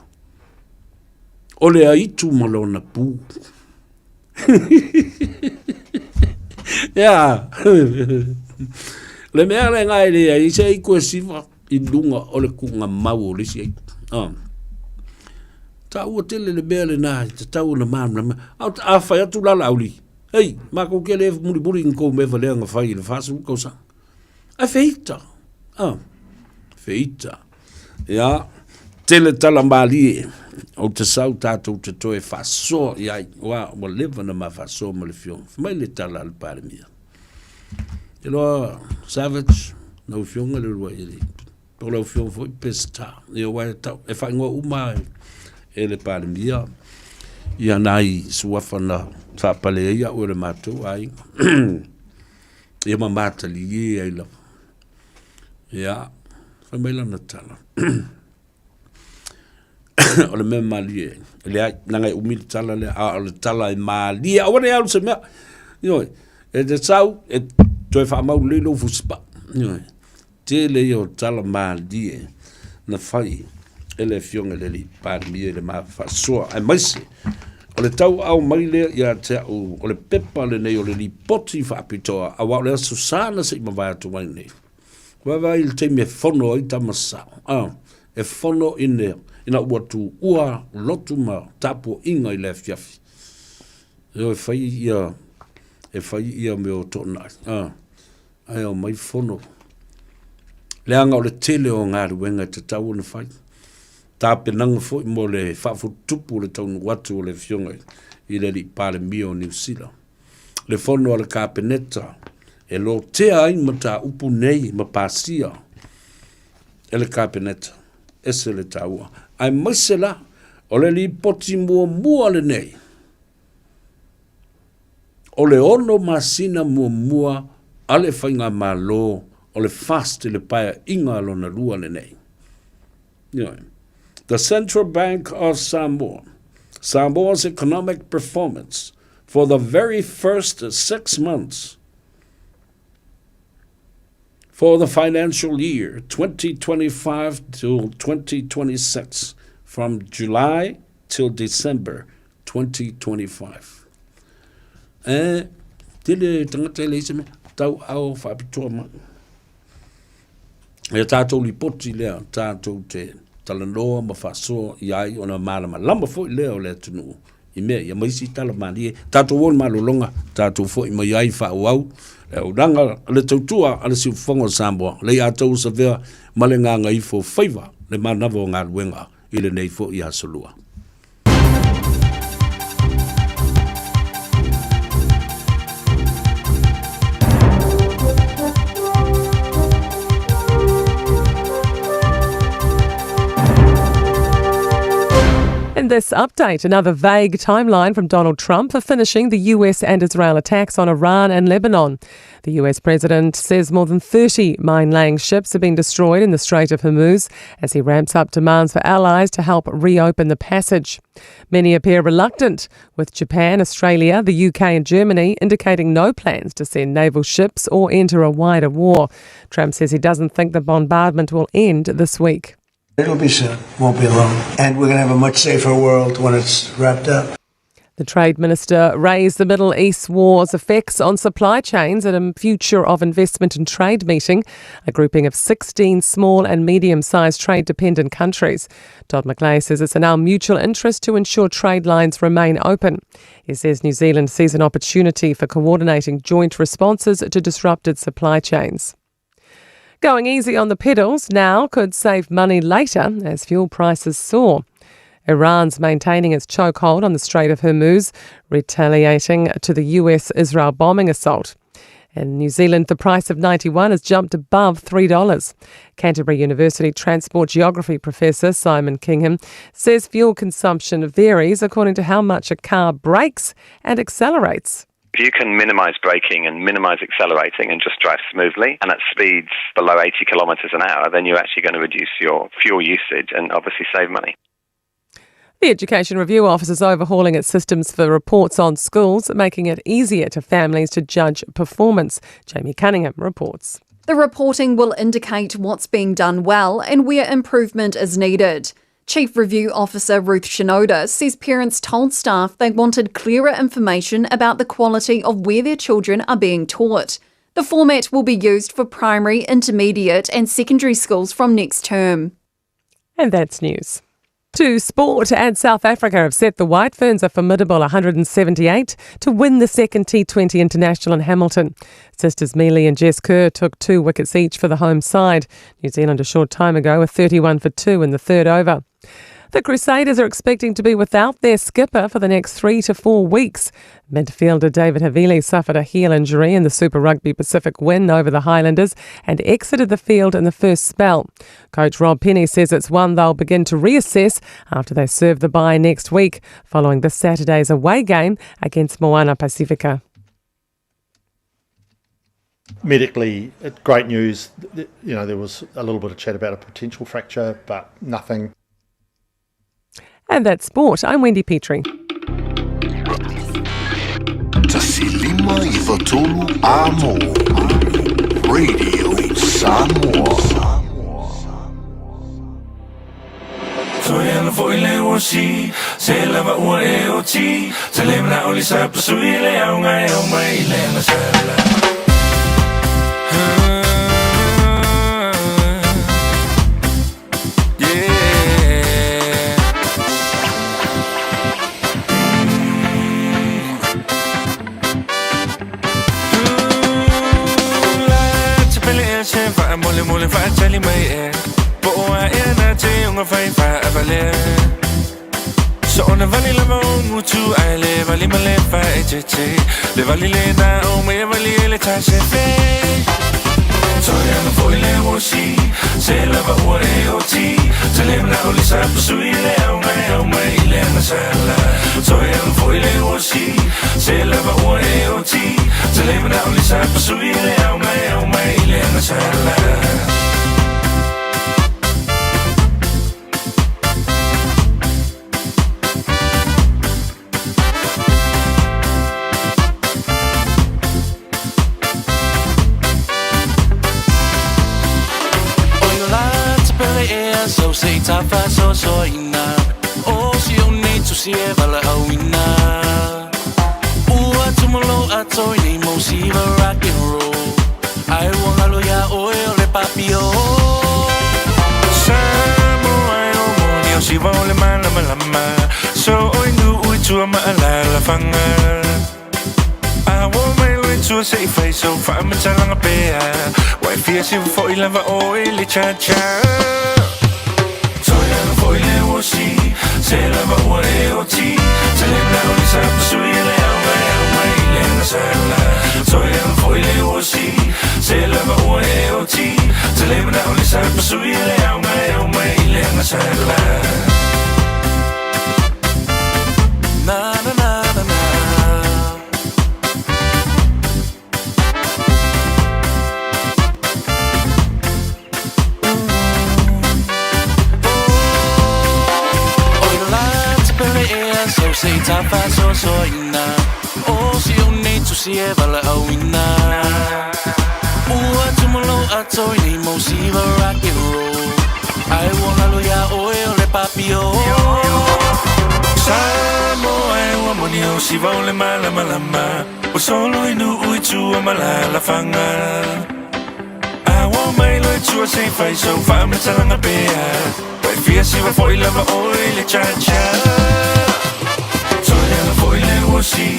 o le aitu ma lona pu. Ia, le mea lena e leai se aitu e siva i luga o le tuugamau o le isi aitu. Ah. Taua tele le mea lena e tatau ona malamalama. A fai atu la Laauli, hei, matou te le mulimuli i ni tou mea valea na fai i le 40 tausaga. Ae feita, ah, feita. Ia, tele tala malie, ou te sau tatou te toe faasoa i ai, ua, ua leva ona ma faasoa ma le Afioga. Fai mai le tala a le Palemia. Te loa Savage, lau Afioga le uluai alii, po o lau Afioga foi Peseta, ia aua e tau, e faaigoa uma lava e le Palemia ia nai suafa na faapale ai au e le matou aiga. Ia ma matalie ai lava. Ia, fai mai lana tala, o le mea malie, e leai, leaga e umi le tala lea, a o le tala e malie, aua ne i alu se mea. Ioe, e te sau, e toe faamau lelei lou fusipaa. Ioe, tele ia o tala malie na fai e le Afioga i le alii Palemia i le ma faasoa, aemaise o le tauaao mai lea ia te au o le pepa lenei o le lipoti faapitoa, aua o le Aso Sa na se i mavae atu ai nei. Vaavaai i le taimi e fono ai tama sao, a, e fono ina, ina ua tuua lotu ma tapuaiga i le afiafi. Ioe, e fai ia, e fai ia mea o toonai, a, ae omai fono. Leaga o le tele o galuega e tatau ona fai. Tapenaga foi mo le faafututupu o le taunuu atu o le Afioga i le alii Palemia o Niu Sila. Le fono a le Kapeneta e lotea ai mataupu nei ma pasia e le Kapeneta. Ese le taua. Aemaise la, o le lipoti muamua lenei o le 6 masina muamua a le Faigamalo o le FAST i le Paeaiga lona lua lenei. Ioe. The Central Bank of Samoa, Samoa's economic performance for the very first 6 months for the financial year 2025 to 2026 from July till December 2025. E, tele tangata e leai se mea, tau ao whaapitoa mai. E tātou lipoti lea, tātou te talanoa ma faasoa i ai ona malamalama foi lea o le atunuu i mea ia ma isi tala malie. Tātou o le malologa, tātou foi mai ai faaauau le auaunaga a le tautua a le Siufofoga o Samoa, le ia tou savea ma le gagaifo faiva le manava o galuega i lenei foi aso lua. In this update, another vague timeline from Donald Trump for finishing the US and Israel attacks on Iran and Lebanon. The US president says more than 30 mine laying ships have been destroyed in the Strait of Hormuz as he ramps up demands for allies to help reopen the passage. Many appear reluctant, with Japan, Australia, the UK, and Germany indicating no plans to send naval ships or enter a wider war. Trump says he doesn't think the bombardment will end this week. It'll be soon, won't be long. And we're going to have a much safer world when it's wrapped up. The trade minister raised the Middle East war's effects on supply chains at a Future of Investment and Trade meeting, a grouping of 16 small and medium sized trade dependent countries. Todd McClay says it's in our mutual interest to ensure trade lines remain open. He says New Zealand sees an opportunity for coordinating joint responses to disrupted supply chains. Going easy on the pedals now could save money later as fuel prices soar. Iran's maintaining its chokehold on the Strait of Hormuz, retaliating to the US Israel bombing assault. In New Zealand, the price of 91 has jumped above $3. Canterbury University Transport Geography Professor Simon Kingham says fuel consumption varies according to how much a car brakes and accelerates. If you can minimize braking and minimize accelerating and just drive smoothly and at speeds below 80 kilometers an hour, then you're actually going to reduce your fuel usage and obviously save money. The Education Review Office is overhauling its systems for reports on schools, making it easier to families to judge performance. Jamie Cunningham reports. The reporting will indicate what's being done well and where improvement is needed. Chief Review Officer Ruth Shinoda says parents told staff they wanted clearer information about the quality of where their children are being taught. The format will be used for primary, intermediate, and secondary schools from next term. And that's news. To sport, and South Africa have set the White Ferns a formidable 178 to win the second T20 International in Hamilton. Sisters Melie and Jess Kerr took two wickets each for the home side. New Zealand a short time ago were 31 for 2 in the third over. The Crusaders are expecting to be without their skipper for the next 3 to 4 weeks. Midfielder David Havili suffered a heel injury in the Super Rugby Pacific win over the Highlanders and exited the field in the first spell. Coach Rob Penney says it's one they'll begin to reassess after they serve the bye next week, following this Saturday's away game against Moana Pasifika. Medically, great news. You know, there was a little bit of chat about a potential fracture, but nothing. And that's sport. I'm Wendy Petrie. Tasilima i Vatolu Amo. Radio Samoa. Toi ana foi le osi, se lava ua e oti, se le mana oli sa pasui le au ngai au mai le na sala. Mole mole fa tali mai e Po oa e na te unga fai fa avale So ona vali lava o ngutu ai le vali male fa e te te Le vali le na o me vali ele ta se fe Toi ana foi le osi Se lava ua e oti Te le mana oli sa pasui le au mai au mai le ana sala Toi ana foi le osi Se lava ua e oti Te le mana oli sa pasui le au mai au mai le ana sala. So se tafa so so ina o si o nei tu si e vala au ina ua tumolo a toi nei mo si va rock and roll ai wa ngalo ya oe o le papio Samoa e o moni o si va o le malama lama so oi nu ui tua ma ala la fanga a wo mai lo tua se i fai so fa ma talanga pea wai fia si fo i lava o e le cha cha. Toi ana foi le osi, se lava ua e oti, te le mana oli sa pasui le au mai au mai le ana sala. Toi ana foi le osi, se lava ua e oti, te le mana oli sa pasui le au mai au mai le ana sala. Na na na na na. So se tafa so so ina o si o nei tu si e vala au ina ua tumolo a toi nei mo si va rock and roll ai wa ngalo ya oe o le papio Samoa e ua moni o si va o le malama lama o solo i nu ui tua malala fanga a wa mai lo tua se fai so fa ma talanga pea wai fia si va foi lava oe le cha cha. Toi ana foi le osi,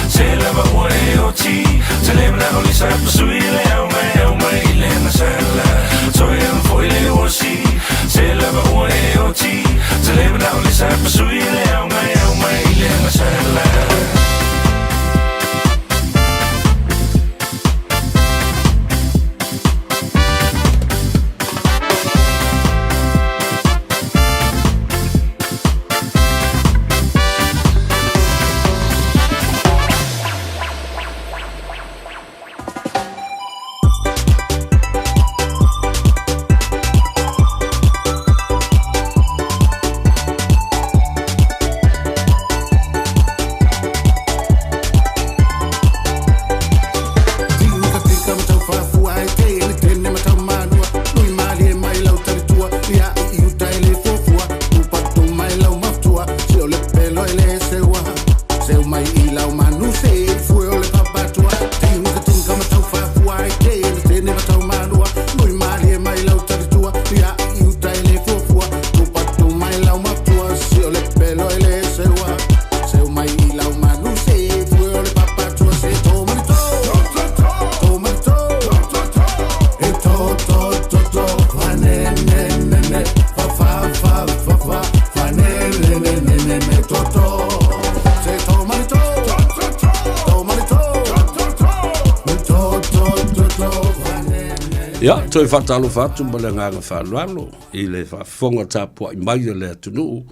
se lava ua e oti, te le mana oli sa pasui le au mai le ana sala. Toi ana foi le osi, se lava ua e oti, te le mana oli sa pasui le au mai le ana sala. Ia, toe faatalofa atu ma le agaga faaaloalo i le faafofoga tapuai mai a le atunuu,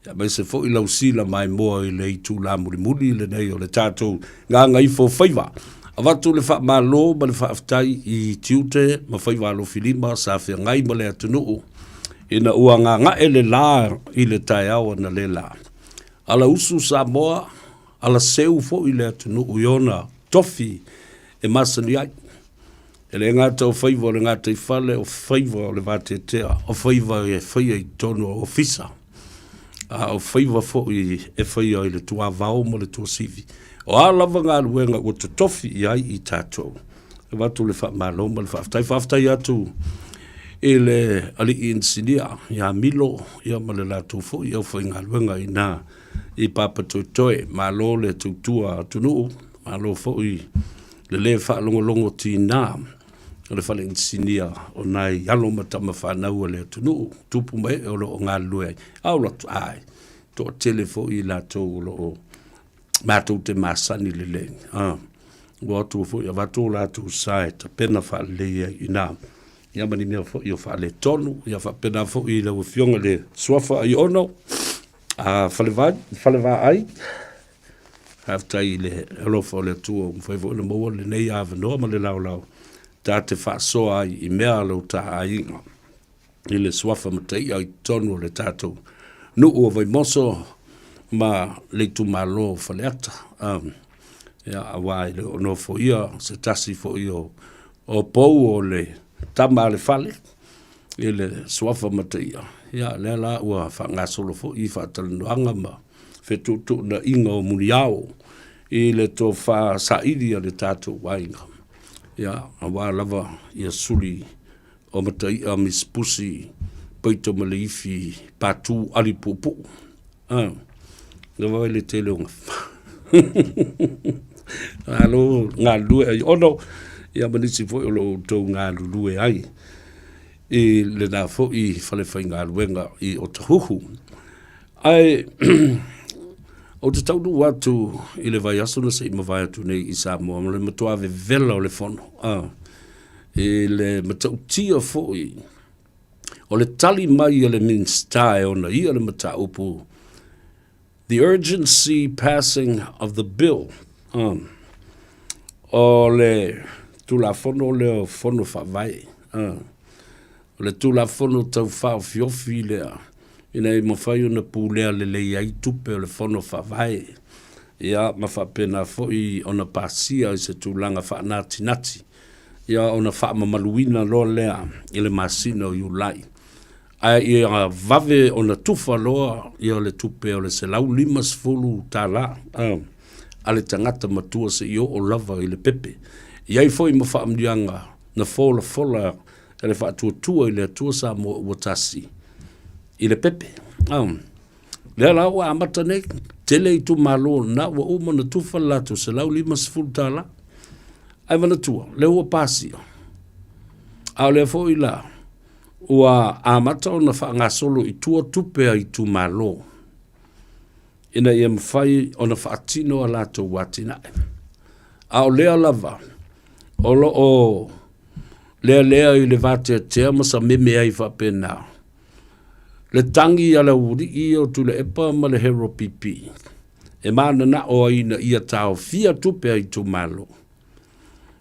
aemaise foi lau sila maimoa i le itula mulimuli lenei o le tatou gagaifo faiva. Avatu le faamalo ma le faafetai i tiute ma faiva alofilima sa feagai ma le atunuu ina ua gaga'e le la i le taeao analeila. Ala usu Samoa, ala seu foi le atunuu i ona tofi e masani ai. E le gata o faiva o le gataifale, o faiva o le vateatea, o faiva e faia i totonu o ofisa, a o faiva foi e faia i le tuavao ma le tuasivi. O a lava galuega ua totofi i ai i tatou, e avatu le faamalo ma le faafetai. Faafetai atu i le alii inisinia ia Milo ia ma le latou foi aufaigaluega i ina i Papatoetoe. Malo le tautua atunuu, malo foi le lē faalogologo tiga o le fale inisinia o nai alo ma tama fanau a le atunuu, tupu ma ee o lo o galulue ai. A o atu, ai, toatele foi i latou o lo o matou te masani lelei. Ah, ua atu foi avatu o latou sa e tapena faalelei ai i ina. Ia ma ni mea foi o faaletonu, ia faapena foi i lau Afioga i le Suafa Aiono, a Falevai, Falevaai, Faafetai i le alofa o le Atua ua mafai foi ona maua lenei avanoa ma le laolao ta te faasoa ai i mea a lo ta aiga i le suafa mataia i totonu o le tatou nuu o Vaimoso ma le itumalo o Faleata. Ia, aua e le o nofoia se tasi foi o pou o le tama a le fale i le suafa mataia, ia lea la ua faagasolo foi faatalanoaga ma fetuutuunaiga o muniao i le tofa saili a le tatou aiga, ia, aua lava ia suli o Mataia Miss Pusi Paitomaleifi Patu Ali Puupuu. Ah, na vaai le tele o Malo galulue ai ono, ia ma nisi foi o lo o outou galulue ai i lena foi fale faigaluega i Otahuhu. Ae ou te taunuu atu i le vaiaso na se i mavae atu nei i Samoa ma le matua vevela o le fono, i le matautia foi o le tali mai a le Minisita e ona ia le mataupu The urgency passing of the bill o le Tulafono lea o Fono Faavae, o le Tulafono Tau Faaofiofi lea ina ia mafai ona pulea lelei ai tupe o le Fono Faavae, ia ma faapena foi ona pasia i se tulaga faanatinati, ia ona faamamaluina loa lea i le masina o Iulai. Ae ia vave ona tufa loa ia le tupe o le $150 a le tagata matua seia oo lava i le pepe. E i ai foi ma faamanuiaga na folafola e le Faatuatua i le Atua Samoa ua tasi i le pepe. Lea la ua amata nei, tele itumalo na ua uma ona tufa le latou $150. Ae manatua, lea ua pasia. A o lea foi la, ua amata ona faagasolo i tua tupe a itumalo ina ia mafai ona faatino a latou atinae. A o lea lava o lo o lealea i le vateatea ma sameme ai faapena le tagi a le aualii o Tuilaepa ma le Harold Pipi e mananao ai ina ia taofia tupe a itumalo.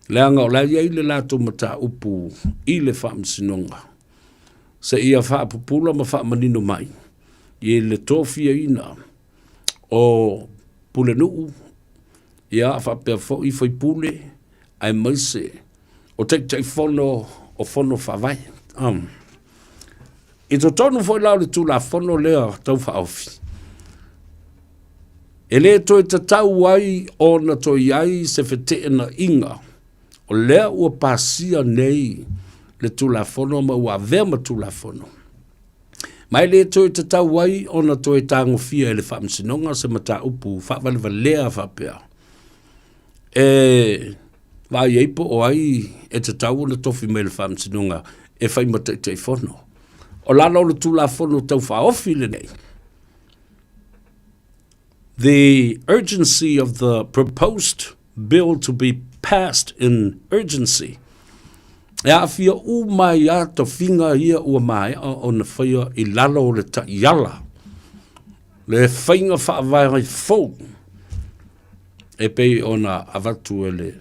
Leaga o la e i ai le latou mataupu i le Faamasinoga seia faapupula ma faamanino mai i le tofiaina o Pulenuu, ia faapea foi faipule aemaise o Taitaifono o Fono Faavae. I totonu foi la o le Tulafono lea Tau Faaofi, e le toe tatau ai ona toe i ai se feteenaiga o lea ua pasia nei le Tulafono ma ua avea ma Tulafono, ma e le toe tatau ai ona toe tagofia e le Faamasinoga se mataupu faavalevalea faapea e vaai ai po o ai e tatau ona tofi mai e le Faamasinoga e fai ma Taitaifono. O lalo o le Tulafono Tau Faaofi lenei, The urgency of the proposed bill to be passed in urgency. E aafia uma ai lava tofiga ia ua maea ona faia i lalo o le taiala, le faiga faavae fou e pei ona avatu e le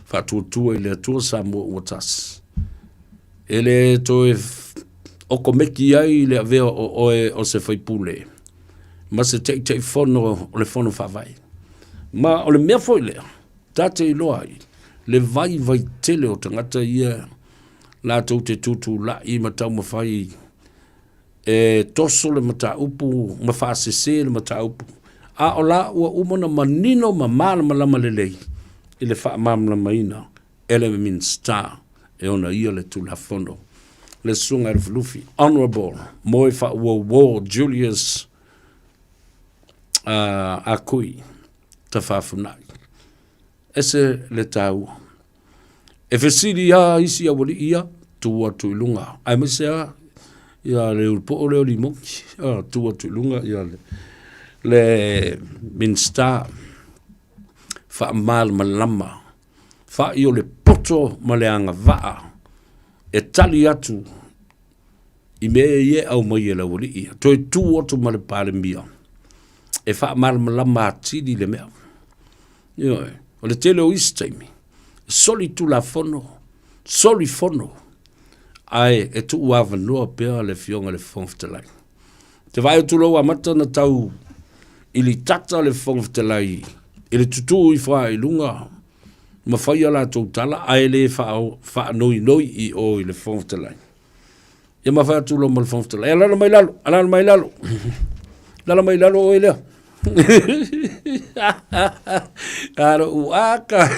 Faatuatua i le Atua Samoa ua Tasi. E le toe okomeki ai le avea o oe o se faipule ma se Taitaifono o le Fono Faavae. Ma o le mea foi lea, ta te iloa ai le vaivai tele o tagata ia latou te tutulai ma taumafai e toso le mataupu ma faasese le mataupu, a o la ua uma ona manino ma malamalama lelei i le faamalamalamaina e le Minisita e ona ia le Tulafono, le Susuga i Lufilufi, Honourable Moefaauouo Julius Akui Tafafunai. Ese le taua. E fesili lava isi aualii ia, tu atu i luga, aemaise lava ia le ulupoo lea o Limoki, tu atu i luga ia le, le Minisita faamalamalama fa'i o le poto ma le agavaa e tali atu i mea ia e aumai e le aualii ia. Toe tu atu ma le Palemia e faamalamalama atili le mea. Ioe, o le tele o isi taimi, e soli tulafono, soli fono, ae e tuu avanoa pea le Afioga i le Fofoga Fetalai. Te vaai atu loa ua amata ona tau i litata le Fofoga Fetalai i le tutū ifo lava i luga ma fai a latou tala ae le faanoinoi i o i le Fofoga Fetalai. Ia ma fai atu loa ma le Fofoga Fetalai, alaala mai lalo, alaala mai lalo, lalo mai lalo oe lea. A lou aka,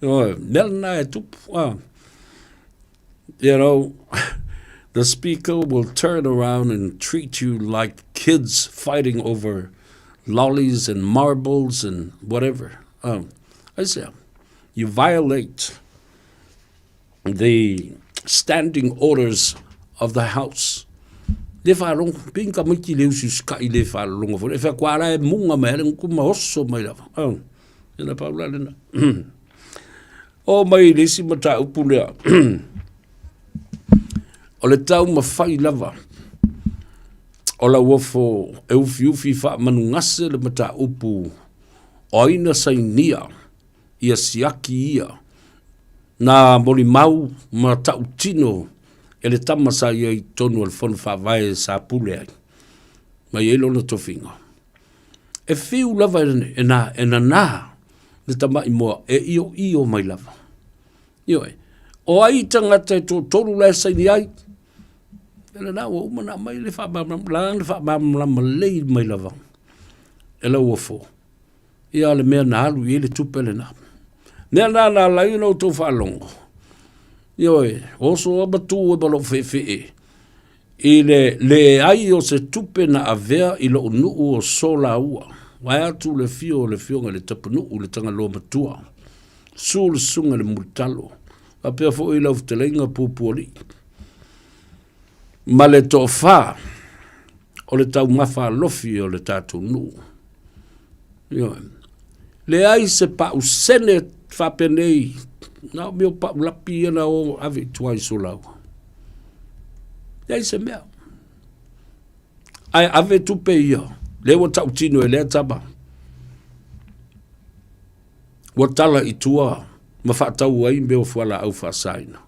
mea lena e tupu. You know, the speaker will turn around and treat you like kids fighting over lollies and marbles and whatever. I say, you violate the standing orders of the house. Le whalongo, ping ka maiki le usi usikai le whalongo fo. E wha kwa ala e munga mai ale nguku ma oso mai lava. Oh, e na paula le na. O mai le isi mataupu lea. O le taumafai lava o Lauofo e ufiufi faamanugase le mataupu o ai na sainia ia siaki ia nā molimau ma tautino e le tama sa i ai i totonu o le Fono Faavae sa pule ai ma i ai lona tofiga. E fiu lava e na, e nanā le tamaʻi moa e ioio mai lava. Ioe, o ai tagata e toatolu la e saini ai? E lena ua uma ona aumai le faamalamalama, la le faamalamalama lelei mai lava e Lauofo ia le mea na alu i ai le tupe lena. Mea na na ala ai ona outou faalogo, ioe, oso lava ma tu ai ma lou feefee I le leai o se tupe na avea i loʻu nuu o Solaua, vae atu le afio o le Afioga i le Tapunuu, le Tagaloa Matua, susu le Susuga i le Mulitalo, faapea foi lau fetalaiga Pupualii, ma le toafa o le taumafa alofi o le tatou nuu. Ioe. Leai se pausene faapenei, na o mea o pau lapi ia na o ave i tua i Solaua. Leai se mea. Ae ave tupe ia, lea ua tautino e lea tama. Ua tala i tua ma faatau ai mea o fualaau faasaina.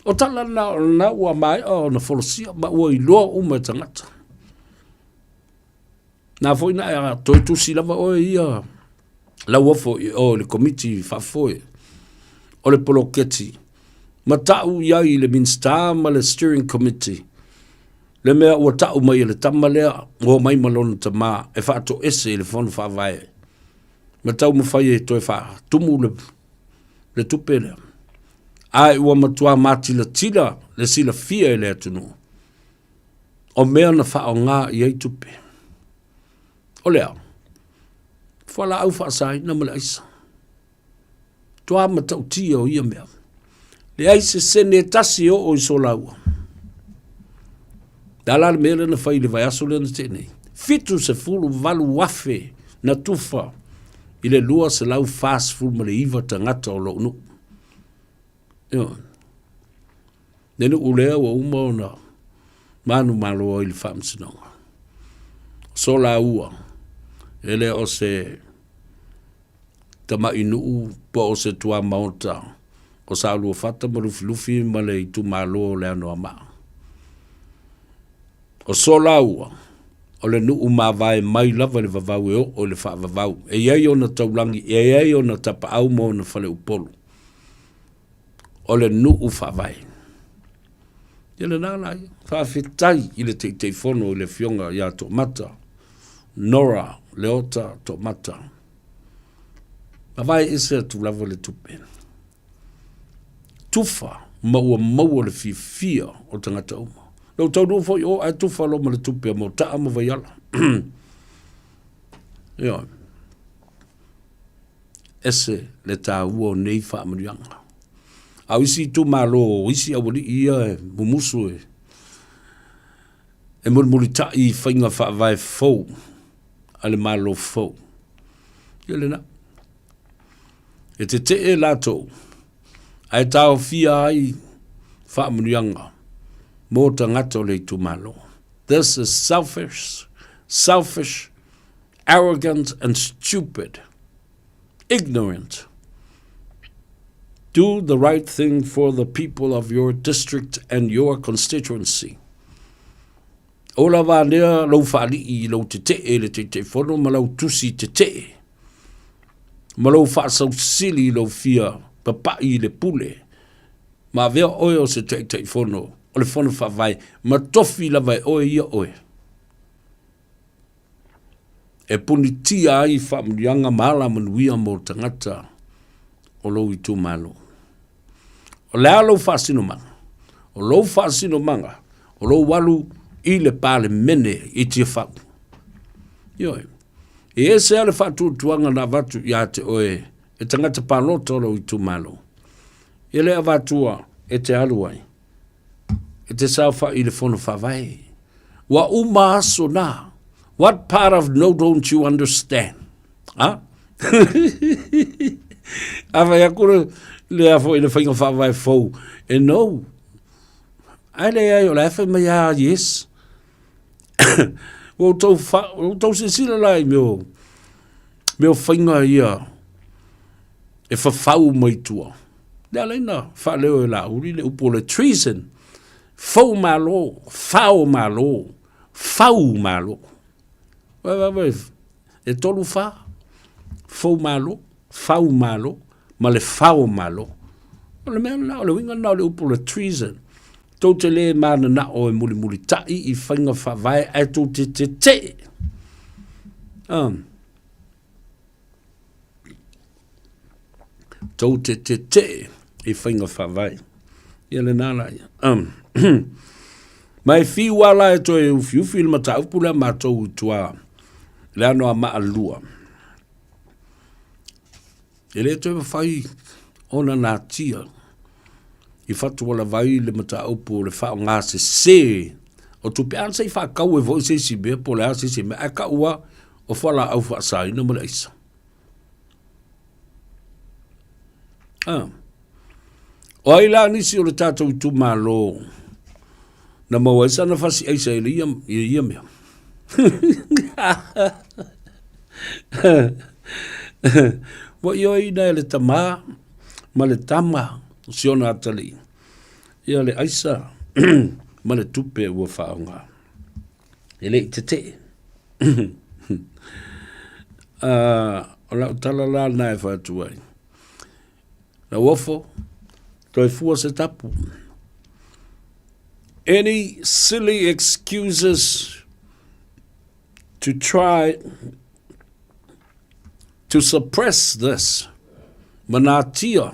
O tala na, na ua maea ona folasia ma ua iloa uma e tagata. Na foi na e toe tusi lava oe ia Lauofo i o i le komiti faafoe o le poloketi ma ta'u i ai i le Minisita ma le Steering Committee le mea ua ta'u mai e le tama lea ua omai ma lona tamā e faatoese i le Fono Faavae ma taumafai e toe faatumu le, le tupe lea. Ae ua matua matilatila le silafia e le atunuu o mea na faaaoga i ai tupe. O le a? Fualaau faasaina ma le aisa. Toa matautia o ia mea. Leai se sene e tasi e oo i Solaua. Le a la le mea lea na fai i le vaiaso lea na tea nei? 78,000 na tufa i le 249 tagata o lou nuu. Ioe. Le nuu lea ua uma ona manumalo ai i le faamasinoga. Solaua, e le o se tama'i nuu po o se tuamaota o Saoluafata ma Lufilufi ma le itumalo o le Anoamaa. O Solaua, o le nuu mavae mai lava i le vavau e oo i le faavavau. E i ai ona taulagi, e i ai ona tapaau ma ona faleupolu. O le nuu faavae. Ia lena la ia. Faafetai i le Taitaifono i le Afioga ia Toomata, Nora Leota Toomata. Mavae ese atu lava le tupe. Tufa ma ua maua le fiafia o tagata uma. Lou taunuu foi o ae tufa loa ma le tupe a Motaa ma Vaiala. Ioe. Ese le taua o nei faamanuiaga. A o isi itumalo, o isi aualii ia e mumusu e, e mulimulitai i faiga faavae fou a le Malo fou. Ia lena. E tetee latou, ae taofia ai faamanuiaga mo tagata o le itumalo. This is selfish, selfish, arrogant and stupid. Ignorant. Do the right thing for the people of your district and your constituency. O lava anea lou faalii i lou tetee le Taitaifono ma lau tusi tetee ma lou faasausili i lou fia papai i le pule ma avea oe o se Taitaifono o le Fono Faavae ma tofi lava e oe ia oe e punitia ai faamanuiaga ma alamanuia mo tagata o lou itumalo. O le a lou faasinomaga? O lou faasinomaga, o lou alu i le Palemene i Tiafau. Ioe. E ese lava le faatuatuaga na avatu ia te oe e tagata palota o lou itumalo. E le avatua e te alu ai, e te saofai i le fono faavae. Ua uma aso na. What part of no don't you understand? Ha? A fai aku le, le a foi le faiga faavae fou, e no. Ai le ai o la e fai mai a yes. Ua outou fa, ua outou silasila la i mea o, mea o faiga ia e fafau mai tua. Le ala ina faaleo e Laauli le upu o le treason. Fou malo, fao malo, fau malo. E tolu fa, fou malo, fau malo, ma le fao malo. O le mea lena, o le uiga lena o le upu o le treason. Tou te le mananao e mulimulitai i faiga faavae ae tou te tetee. Um. Tou te tetee i faiga faavae. Ia lena la ia. Um. Ma e fiu lava la e toe ufiufi le mataupu lea matou i tua le ano a Maalua. E le toe mafai ona natia i fatualavai le mataupu o le faaaoga sese o tupe. A na se i faatau ai foi se isi mea po o le a se isi mea, ae tau lava o fualaau faasaina ma le aisa. Ah. O ai la nisi o le tatou itumalo na maua ai sana fasi aisa i ia, i ia mea? Ua ioeina e le tamā ma le tama o si ona atalii ia le aisa ma le tupe ua faaaoga. E le i tetee. Uh, o lau tala la na e fai atu ai. Lauofo, toe fua se tapu. Any silly excuses to try to suppress this manatia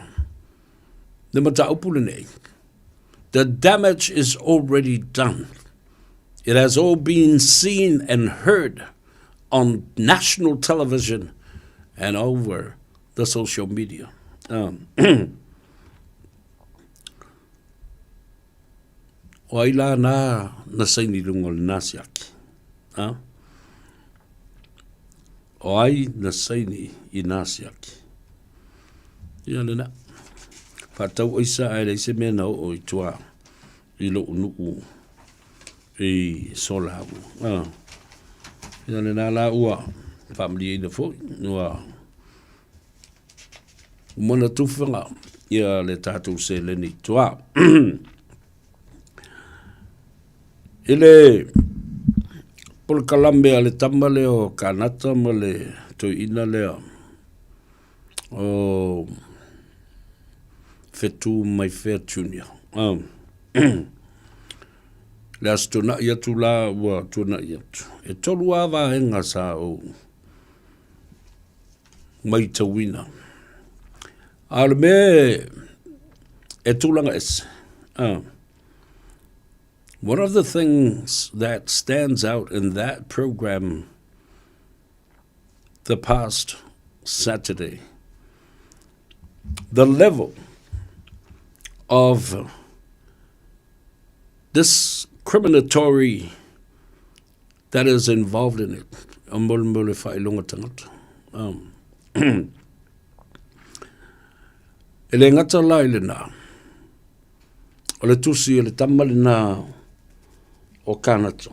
le mataupu lenei. The damage is already done. It has all been seen and heard on national television and over the social media. Um, o ai la nā na saini lunga o le nasiaki. Ha? O ai na saini i nasiaki. Ia lena. Whātau oisa ai lei se mea na o i tua. i lou nuu i Solau. Ah. Ia lena la ua faamalieina foi, ua mana tufaga ia le tatou seleni i tua. I le polokalame a le tama lea o Kanata ma le toeaina lea o Fetu Maifea Junior. Le aso tuanai atu la ua tuanai atu. E tolu lava vaega sa ou matauina. A o le mea e tulaga ese, one of the things that stands out in that program the past Saturday, the level of discriminatory that is involved in it. O molemole faailoga tagata. E le gata la i lena, o le tusi o le tama lena o Kanata.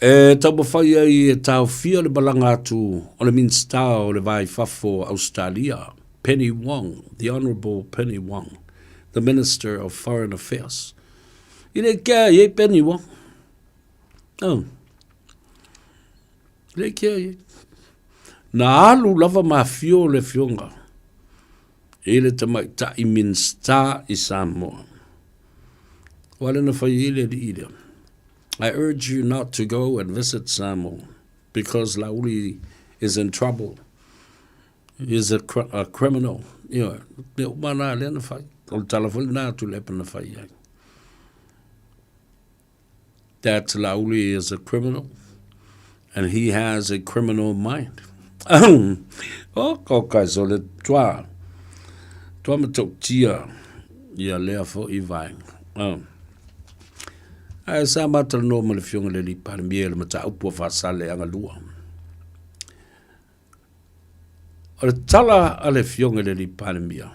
E taumafai ai e taofia le malaga atu o le Minisita o le Va i Fafo o Ausetalia, Penny Wong, the Honourable Penny Wong, the Minister of Foreign Affairs. I le kea i ai Penny Wong. Oh. I le kea i ai. Na alu lava ma afio le afioga i le tamaitai Minisita i Samoa. Ua le na fai ai le alii lea. I urge you not to go and visit Samoa because Lauli is in trouble. He is a, a criminal. You know, mea uma nā lea na fai. O le tala foi lena a Tuilaepa na fai ai. That Lauli is a criminal and he has a criminal mind. oh, ko kai so le tua. Tua matautia ia lea foi vaenga. Oh. Ae sa matalanoa ma le Afioga i le Alii Palemia i le mataupu a Faasaleleaga 2. O le tala a le Afioga i le Alii Palemia,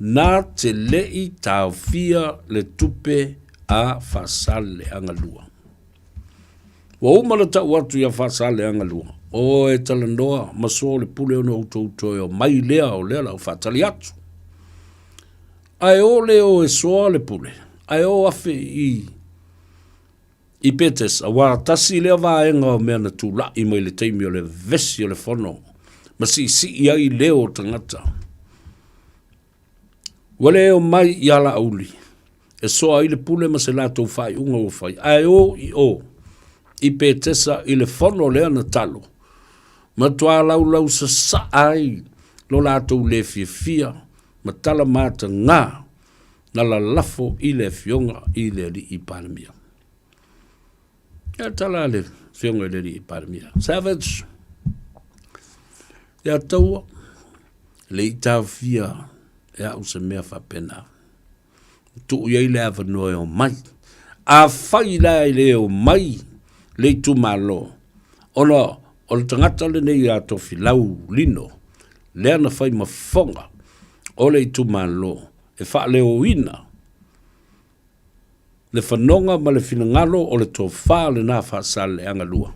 na te le i taofia le tupe a Faasaleleaga 2. Ua uma ona tau atu ia Faasaleleaga 2, o e talanoa ma soa o le pule ona outou toe omai lea o lea la u faatali atu. Ae o le o e soa le pule, ae o afe i i Petesa, aua tasi lea vaega o mea na tula'i mai le taimi o le vevesi o le fono ma siisii ai leo o tagata. Ua le omai i Alauli e soa ai le pule ma se latou faaiuga ua fai, ae o i o i Petesa i le fono lea na talo, matua laulau sasaa ai lo latou le fiafia ma tala matagā na lalafo i le Afioga i le Alii Palemia. Ia tala a le Afioga i le Alii Palemia. Savage, ia taua, le i taofia e au se mea faapena. Tuu i ai le avanoa e omai. Afai la e le omai le itumalo, ona o le tagata lenei ia Tofilau Lino, lea na fai ma fofoga o le itumalo e faaleoina le fanoga ma le finagalo o le tofa lena Faasaleleaga 2.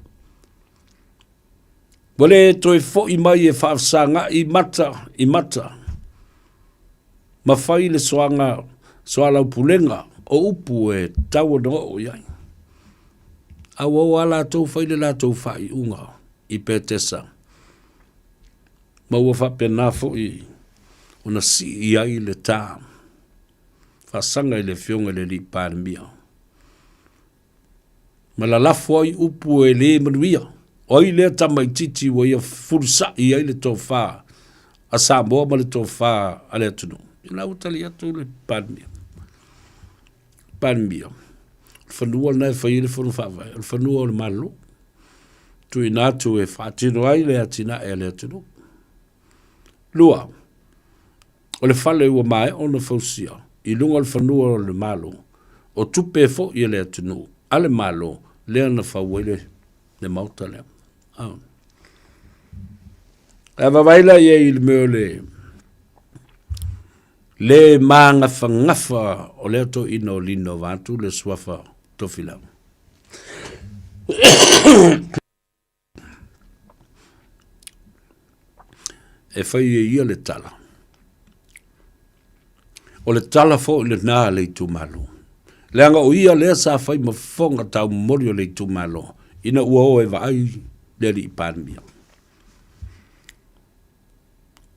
Ua le toe foi mai e faafesaga'i mata i mata ma fai le soaga soalaupulega o upu e tatau ona oo i ai. A ua o lava latou fai le latou faaiuga i Petesa, ma ua faapena foi ona sii ai le tā faasaga i le Afioga i le Alii Palemia. Ma lalafo ai upu e lē manuia. O ai lea tamaitiiti ua ia fulusa'i ai le tofa a Samoa ma le tofa a le atunuu? Ia la ua tali atu le Palemia. Palemia, o le fanua lena e fai ai le fono faavae, o le fanua o le Malo. Tuuina atu e faatino ai le atinae a le atunuu. 2, o le fale ua maea ona fausia i luga o le fanua o le Malo, o tupe foi a le atunuu, a le Malo, lea na fau ai le, le maota lea. Ah. Ae vaavaai la i ai i le mea o le, Le magafagafa o lea toeaina o Lino vaeatu le suafa Tofilau. E fai e ia le tala. O le tala foi lena a le itumalo. Leaga o ia lea sa fai ma fofoga taumomoli o le itumalo ina ua o e vaai le alii Palemia.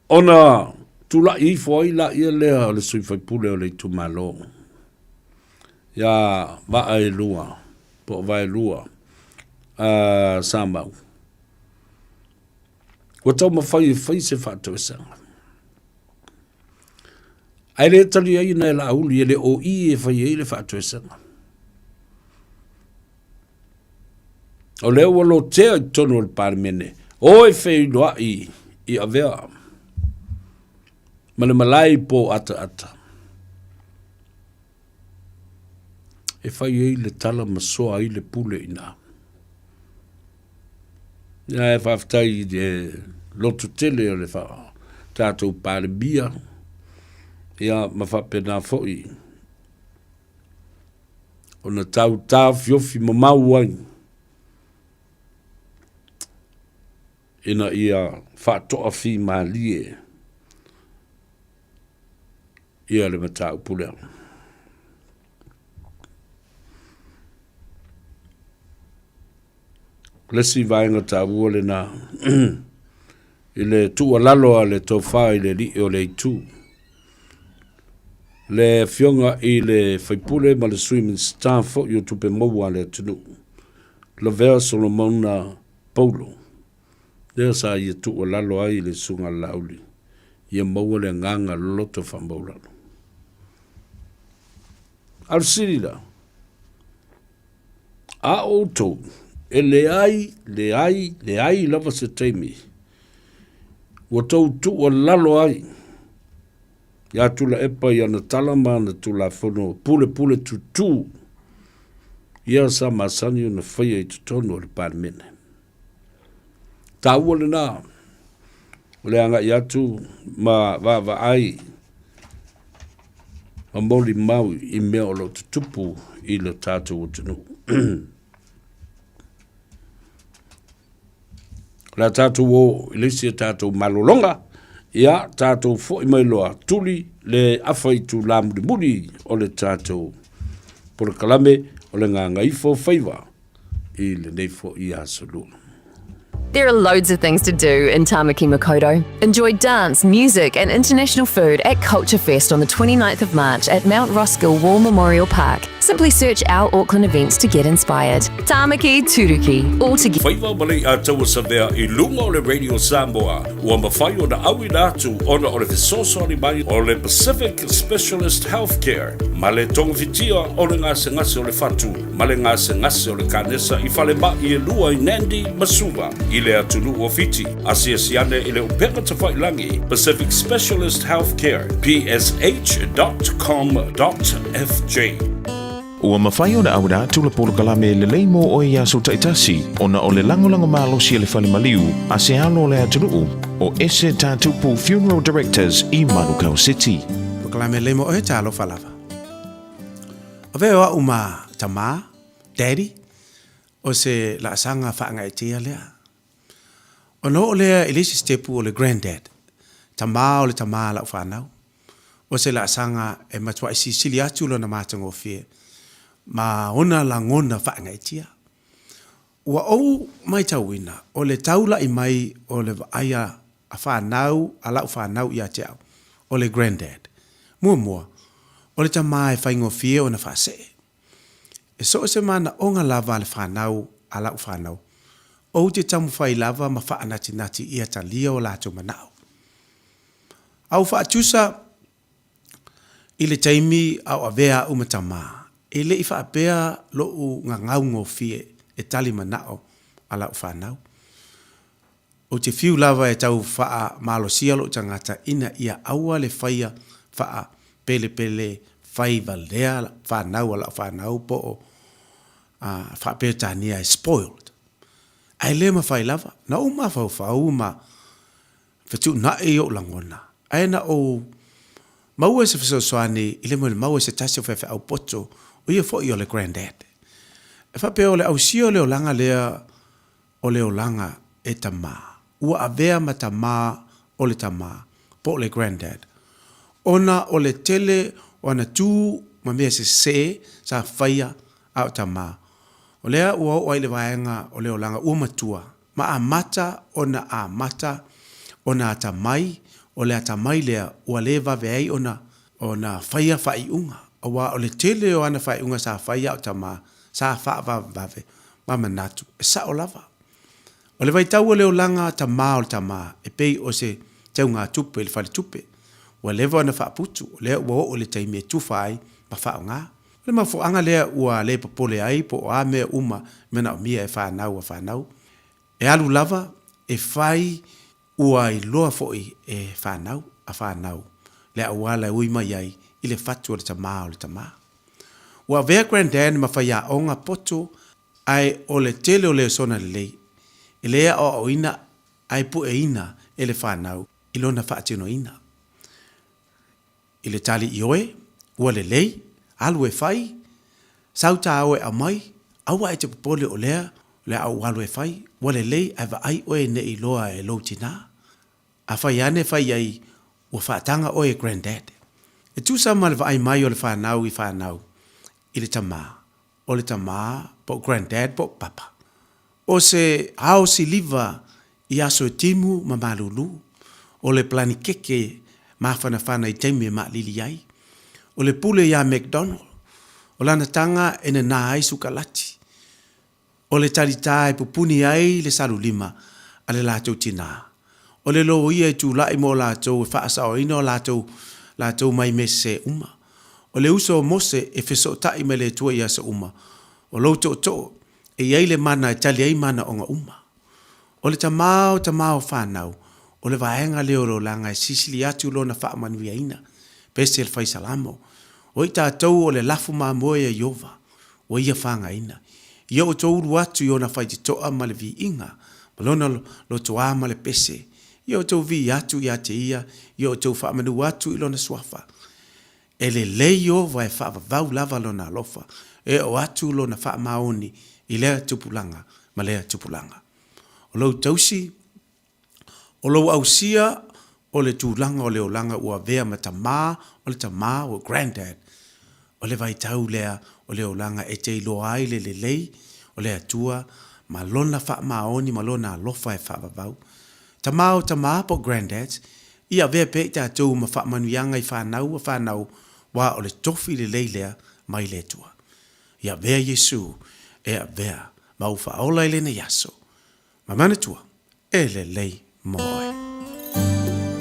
Ona tulai ifo ai laia lea o le sui faipule o le itumalo ia Vaaelua po o Vaelua Samau. Ua taumafai e fai se faatoesaga. Ae le taliaina e Laauli e le o i e fai ai le faatoesaga. O lea ua lotea i totonu o le Palemene, o e feiloai i Avea ma le malae i Pō ataata e fai ai le tala ma soa ai le pule i ina. Ae faafetai i le loto tele o le tatou Palemia, ia ma faapena foi ona tau taofiofi mamau ai ina ia faatoafimalie ia le mataupu lea. O le isi vaega taua lena i le tuualalo a le tofa i le alii o le itu, le afioga i le faipule ma le sui Minisita foi o Tupe Maua a le atunuu, Lavea Solomona Paulo, lea sa ia tuualalo ai i le Susuga a Laauli, ia maua le agaga loto faamaulalo. A o le sili la, A outou, e leai, leai, leai lava se taimi ua tou tuualalo ai iā Tuilaepa i ana tala ma ana Tulafono pulepule tutū ia sa masani ona faia i totonu o le Palemene. Taua lena o le agai atu ma vaavaai ma molimau i mea o lo o tutupu i le tatou atunuu. O le a tatou o i le isi a tatou malologa, ia tatou foi mai loa tuli le afa itula mulimuli o le tatou polokalame o le Gagaifo Faiva i lenei foi aso Lua. There are loads of things to do in Tāmaki Makaurau. Enjoy dance, music and international food at Culture Fest on the 29th of March at Mount Roskill War Memorial Park. Simply search our Auckland events to get inspired. Tāmaki Turuki, all together. Faiva ma le Ataua Savea i luga o le Radio Samoa ua mafai ona auina atu ona o le fesoasoani mai o le Pacific Specialist Healthcare ma le togafitia o le gasegase o le fatu ma le gasegase o le kanesa i falemai e lua i Nandi ma Suva i le atunuu o Fiti. Asiasi ane i le upega tafailagi Pacific Specialist Healthcare, psh.com.fj. Ua mafai ona auina atu le polokalame lelei mo oe i aso taitasi ona o le lagolago malosi a le fale maliu a se alo o le atunuu o Ese Tatupu Funeral Directors i Manukau City. Polokalame lelei mo oe, talofa lava. Avea o a'u ma tamā, daddy, o se laasaga faagaeetia lea. Ona oo lea i le isi sitepu o le granddad, tamā o le tamā a la'u fanau, o se laasaga e matua'i sisili atu lona matagofie ma ona lagona faagaeetia. Ua ou maitauina o le taula'i mai o le vaai a fanau a la'u fanau ia te au, o le granddad. Muamua, o le tamā e faigofie ona faasee. E so o se manaoga lava a le fanau a la'u fanau, ou te taumafai lava ma faanatinati ia talia o latou manao. A ou faatusa i le taimi a o avea a'u ma tamā, e le i faapea lo'u gagau gofie e tali manao a la'u fanau. Ou te fiu lava e tau faamalosia lou tagata ina ia aua le faia faapelepele fai valea fanau a lau fanau po o faaperetania e spoiled. Ae le mafai lava. Na ou mafaufau ma fetuunai ou lagona, ae na ou. Maua se fesoasoani i le molimau a se tasi o faifeau poto, o ia foi o le Grandad. E faapea o le ausia o le olaga lea o le olaga e tamā, ua avea ma tamā o le tamā, po o le Grandad, ona o le tele o ana tū ma mea sesē sa faia a o tamā. O lea ua oo ai i le vaega o le olaga ua matua, ma amata ona amata ona atamai, o le atamai lea ua le vave ai ona ona faia faaiuga, aua o le tele o ana faaiuga sa faia a o tamā, sa faavavevave ma manatu e sao lava. O le vaitau o le olaga tamā o le tamā e pei o se teugatupe i le faletupe, ua leva ona faaputu, o lea ua oo i le taimi e tufa ai ma faaaoga. O le mafuaaga lea ua le popole ai po o a mea uma e manaomia e fanau a fanau. E alu lava, e fai ua iloa foi e fanau a fanau le auala e ui mai ai i le fatu o le tamā o le tamā. Ua avea Grandad ma faiaoga poto ae o le tele o lesona lelei e le aoaoina ae pueina e le fanau i lona faatinoina. I le tali ioe, ua lelei, alu e fai, sau tā oe aumai, aua e te popole o lea, o le a ou alu e fai, ua lelei ae vaai oe ne i loa e lou tinā. Afai ane fai ai, ua faataga oe e Grandad. E tusa ma le vaai mai o le whanau i whanau, i le tamā, o le tamā po o Grandad po o Papa. O se ao siliva i aso e timu ma malūlū, o le palanikeke māfanafana i taimi e maʻalili ai, o le pule iā McDonald, o lana taga e nanā ai sukalati, o le talitā e pupuni ai le salulima a le latou tinā, o le loia e tulaʻi mo latou e faasaoina o latou latou mai mea sesē uma, o le uso o Mose e fesootaʻi mai le Atua i aso uma, o lou tootoo e i ai le mana e tali ai manaoga uma. O le tamā o tamā o whanau, o le vaega lea o le olaga e sisili atu lona faamanuiaina, pese le faisalamo, o i tatou o le lafu mamoe a Ieova, ua ia whāngaina. Ia outou ulu atu i ona faititoa ma le viiga, ma lona lotoā ma le pese. Ia outou vii atu ia te ia, ia outou faamanu atu i lona suafa. E lelei Ieova e faavavau lava lona alofa, e oo atu lona faamaoni i lea tupulaga ma lea tupulaga. O lou tausi, o lou ausia o le tulaga o le olaga ua avea ma tamā o le tamā o granddad, o le vaitau lea o le olaga e te iloa ai le lelei o le Atua ma lona faamaoni ma lona alofa e faavavau. Tamā o tamā po o granddads, i avea pea i tatou ma faamanuiaga i fanau a fanau wā o le tofi lelei lea mai le Atua. I avea Iesu e avea ma ou faaola i lenei aso. Ma manatua, e lelei mo oe.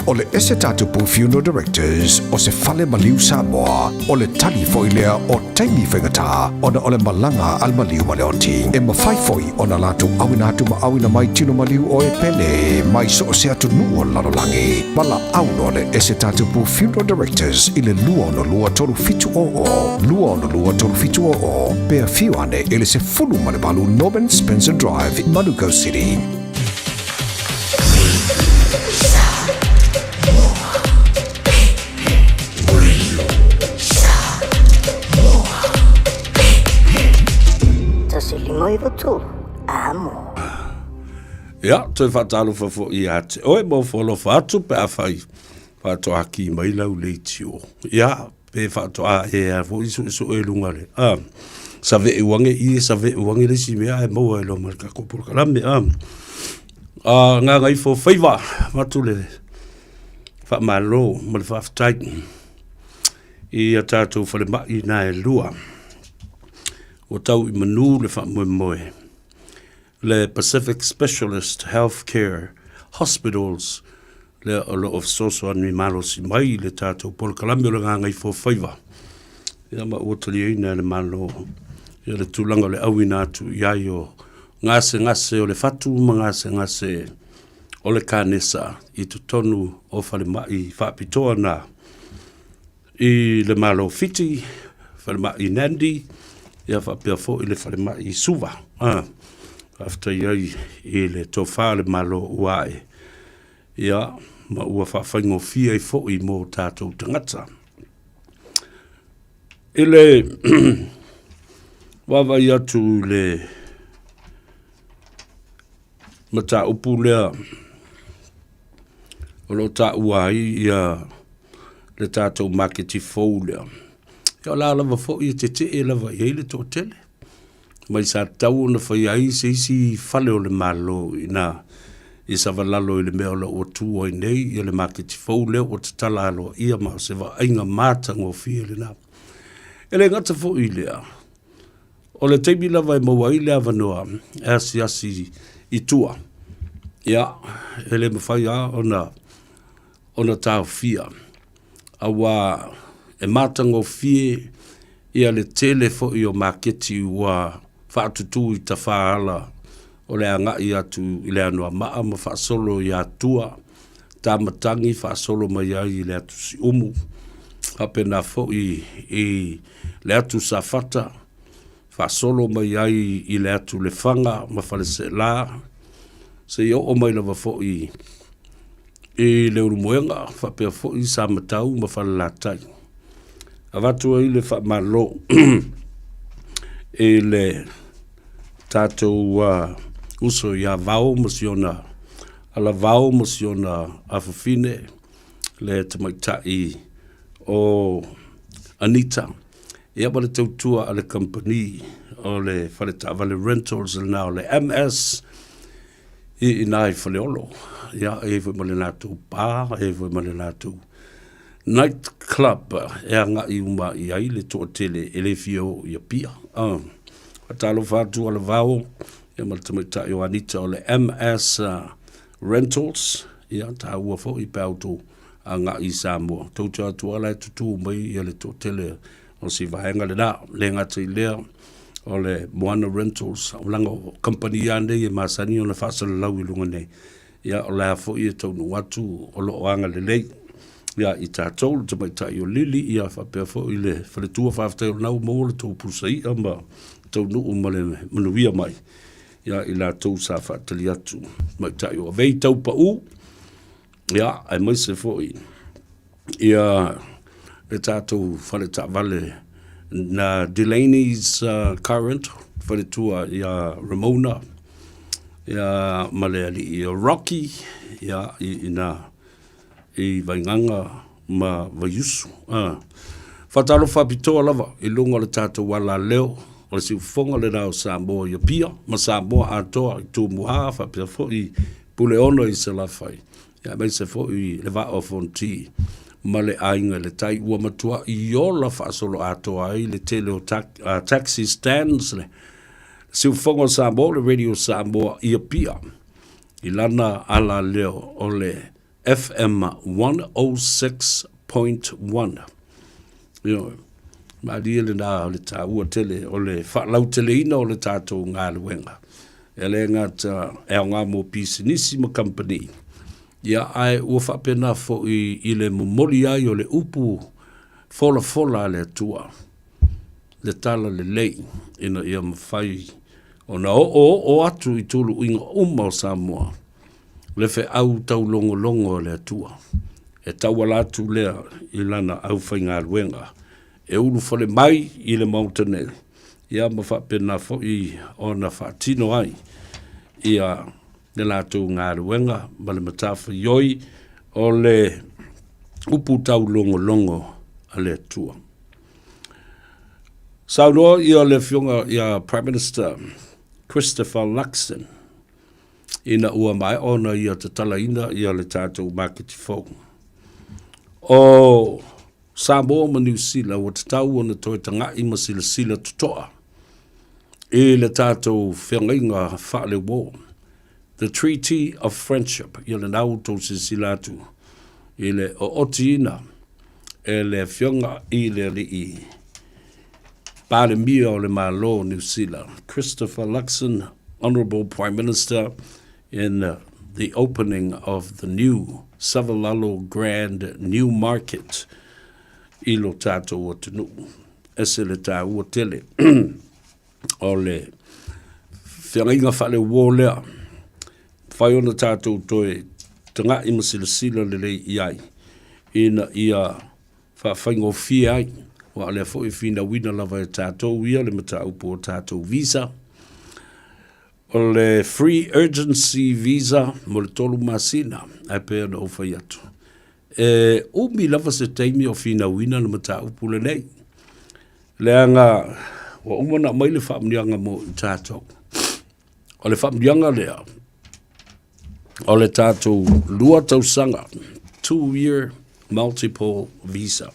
O le Ese Tatupu Funeral Directors o se fale maliu Samoa, o le tali foi lea o taimi faigata ona o le malaga a le maliu ma le oti. E mafai foi ona latou auina atu ma auina mai tino maliu o e pele mai so o se atunuu o le lalolagi. Valaau loa le Ese Tatupu Funeral Directors i le 262 3700, 262 3700, pe afio ane i le 18 Norman Spencer Drive, Manukau City. 153 amo. Ia, toe faatalofa foi ia te oe mo foalofa atu pe afai faatoa ki mai lau leitio. Ia, pe faatoa ea foi suesuesue i luga le, a, save'u ane i e save'u ane le isi mea ae maua ai loa ma le tatou polokalame, a. A, Gagaifofaiva, avatu le faamalo ma le faafetai i a tatou falemai na e lua ua tau i manu le faamoemoe le Pacific Specialist Healthcare Hospitals lea o lo o fesoasoani malosi mai i le tatou polokalame o le Gagaifofaiva ia ma ua taliaina e le Malo ia le tulaga o le auina atu i ai o gasegase o le fatu ma gasegase o le kanesa i totonu o falemai faapitoa na i le Malo Fiti, falemai Nandi, ia faapea foi le falemai Suva. Ah, faafetai ai i le tofa a le Malo ua ae, ia, ma ua faafaigofie ai foi mo tatou tagata. I le vaavaai atu i le mataupu lea o lo o taua ai ia le tatou maketi fou lea, ia o la lava foi e tetee lava i ai le toatele. Mai sa tatau ona faia ai se isi fale o le Malo i ina i Savalalo i le mea o lo o ua tu ai nei ia le maketi fou lea ua tatala aloaia ma o se vaaiga matagofie lena. E le gata foi i lea, o le taimi lava e maua ai le avanoa e asiasi i tua, ia, e le mafai lava ona ona taofia, aua e matagofie ia le tele foi o maketi ua faatutū i tafaala o le agai atu i le Anoamaa ma faasolo i Atua, Tamatagi faasolo mai ai i le atu Siumu, faapena foi i le atu Safata, faasolo mai ai i le atu Lefaga ma Faleseela, seia oo mai lava foi i Leulumoega faapea foi Samatau ma Falelatai. Avatu ai le faamalo i le tatou uso ia Vao ma si ona alavao ma si ona afafine, le tamaitai o Anita, ia ma le tautua a le kamupani o le fale taavale rentals lena o le MS i ina i Faleolo. Ia, e i ai foi ma le latou bar, e i ai foi ma le latou night club e agai uma i ai le toatele e le fia oo i Apia. Faatalofa atu Alavao ia ma le tamaitai o Anita o le MS Rentals, ia taua foi pe a outou agai i Samoa. Tou te o atu lava la e tutū mai ia le toatele o si vaega lena. Le gata i lea, o le Moana Rentals, leaga o kamupani lava nei e masani ona faasalalau i luga nei, ia o la foi e taunuu atu o lo o agalelei ia i tatou, le tamaitai o Lili, ia faapea foi le faletua, faafetai o lena ua maua le tou pusa i'a ma taunuu ma le manuia mai ia i latou sa faatali atu, tamaitai o Avei Taupau, ia aemaise foi ia le tatou fale taavale na Delaney's Car Rental, faletua ia Ramona ia ma le alii o Rocky ia i ina i Vaigaga ma Vaiusu. Faatalofa faapitoa lava i luga o le tatou alaleo o le siufofoga lena o Samoa i Apia ma Samoa atoa i Tumua faapea foi Puleono i Salafai aemaise foi le Vaa o Fonoti ma le Aiga i le Tai, ua matuai ola faasoloatoa ai le tele o taxi stands, le siufofoga o Samoa, le Radio Samoa i Apia, i lana alaleo o le FM 106.1. Ioe, malie lena o le taua tele o le faalauteleina o le tatou galuega. E le gata e aoga mo pisinisi ma kamupani, ia ae ua faapena foi i le momoli ai o le upu folafola a le Atua, le tala lelei ina ia mafai ona oooo atu i tuluuiga uma o Samoa le feau taulogologo a le Atua e tauala atu lea i lana aufaigaluega e ulufale mai i le Maota nei, ia ma faapena foi ona faatino ai ia le latou galuega ma le matafaioi o le upu taulogologo a le Atua. Saunoa ia le Afioga ia Prime Minister Christopher Luxon ina ua maea ona ia tatalaina ia le tatou maketi fou. O Samoa ma Niu Sila ua tatau ona toe taga'i ma silasila toto'a i le tatou feagaiga faaleuo, the Treaty of Friendship, ia lena ua outou silasila atu i le ootiina e le Afioga i le Alii Palemia o le Malo o Niu Sila, Christopher Luxon, Honourable Prime Minister, in the opening of the new Savalalo Grand New Market i lo tatou atunuu. Ese le taua tele o le feagaiga faaleuo lea. Mafai ona tatou toe taga'i ma silasila lelei i ai ina ia faafaigofie ai. Aua o lea foi e finauina lava e tatou ia le mataupu o tatou visa. O le free urgency visa mo le 3 masina, ae pei ona ou fai atu. E umi lava se taimi o finauina le mataupu lenei. Leaga ua uma ona aumai le faamanuiaga mo i tatou. O le faamanuiaga lea, o le tatou 2 tausaga, 2 year multiple visa.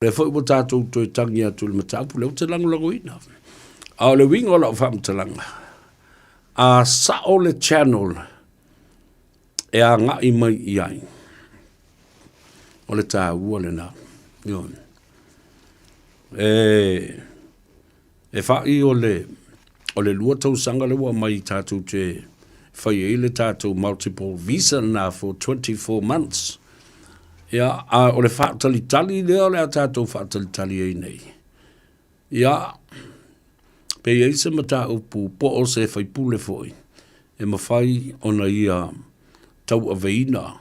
O lea foi ua tatou toe tagi atu i le mataupu lea ou te lagolagoina. A o le uiga o lau faamatalaga, a sao le channel e agai mai i ai, o le taua lena. Ioe. E fa'i o le o le 2 tausaga lea ua aumai tatou te fai ai le tatou multiple visa lena for 24 months. Ia, a o le faatalitali lea o le a tatou faatalitali ai nei. Ia, pe i ai se mataupu po o se faipule foi e mafai ona ia tauaveina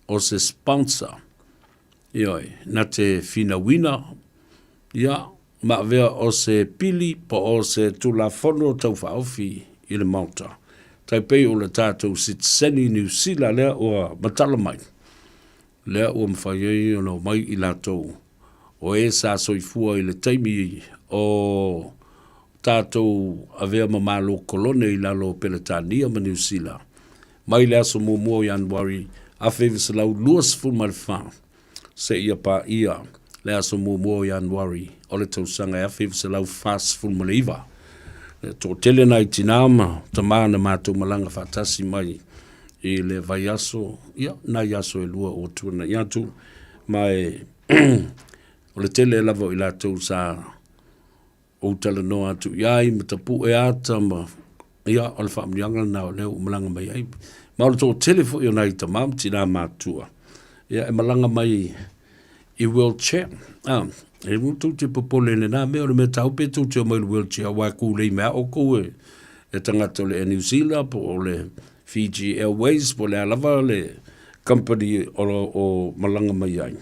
o se sponsor, ioe, na te finauina, ia, ma avea o se pili po o se Tulafono Tau Faaofi i le Maota, tai pei o le tatou sitiseni Niu Sila lea ua matala mai, lea ua mafai ai ona omai i latou o e sa soifua i le taimi o tatou avea ma Malo Kolone i lalo o Peretania ma Niu Sila, mai le aso 1 o Ianuari 1924. Seia paia le aso 1 o Ianuari o le tausaga e 1949. E toatele nai tinā ma tamā na matou malaga faatasi mai i le vaiaso, ia, nai aso e 2 ua tuanai atu, ma e o le tele lava o i latou sa ou talanoa atu i ai ma tapue ata ma, ia, o le faamanuiaga lena o lea ua malaga mai ai. Ma o le toatele foi o nai tama ma tinā matutua, ia, e malaga mai i wheelchair. Ah, e aua tou te popole i lena mea, o le mea taua pe tou te omai i le wheelchair, aua e kulei mai lava outou e, e tagata o le Air New Zealand po o le Fiji Airways po o le a lava le company o lo o malaga mai ai.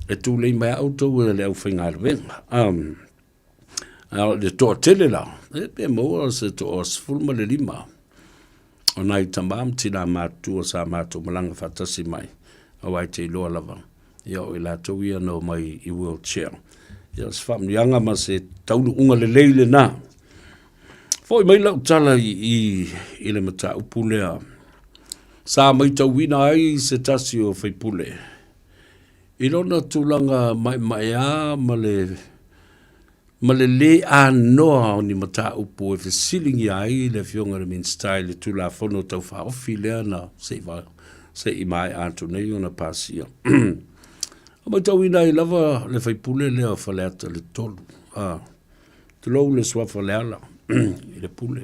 E tulei mai lava outou e le aufaigaluega. A o le toatele la, e pe maua se toa 15 o nai tama ma tinā matutua sa matou malaga faatasi mai, aua e te iloa lava, ia o i latou ia na omai i wheelchair. Ia o se faamanuiaga ma se taunuuga lelei lena. Foi mai lau tala i, i, i le mataupu lea sa maitauina ai se tasi o faipule I lona tulaga maemaea ma le ma le lē anoa o ni mataupu e fesiligia ai le Afioga i le Minisita i le Tulafono Tau Faaofi lea na se i se i maea atu nei ona pasia. A matauina ai lava le faipule lea o Faleata le 3, a, tulou le suafa Leala i le pule,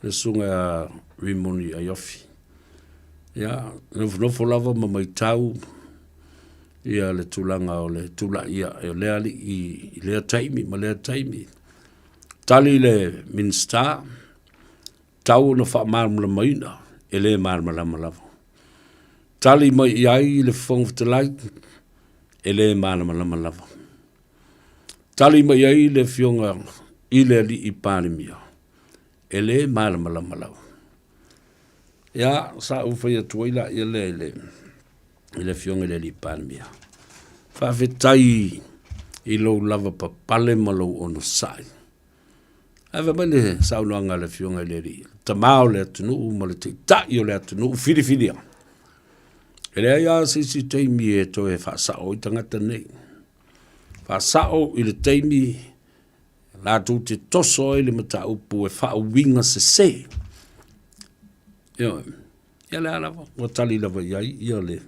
le susuga ia Rimoni Aiofi. Ia, nofonofo lava ma maitau ia le tulaga o le tulai ae o lea alii i lea taimi ma lea taimi. Tali le Minisita, tau ona faamalamalamaina, e le malamalama lava. Tali mai i ai le Fofoga Fetalai, e le malamalama lava. Tali mai ai le Afioga i le Alii Palemia, e le malamalama lava. Ia, sa ou fai atu ai laia lea i le, i le Afioga i le Alii Palemia, faafetai i lou lava papale ma lou onosai. Ae fai mai le saunoaga a le Afioga i le Alii, tama o le atunuu ma le taitai o le atunuu filifilia. E leai lava se isi taimi e toe faasao ai tagata nei. Faasao i le taimi latou te toso ai le mataupu e faauiga sese. Ioe. Ia le a lava, ua tali lava i ai ia le,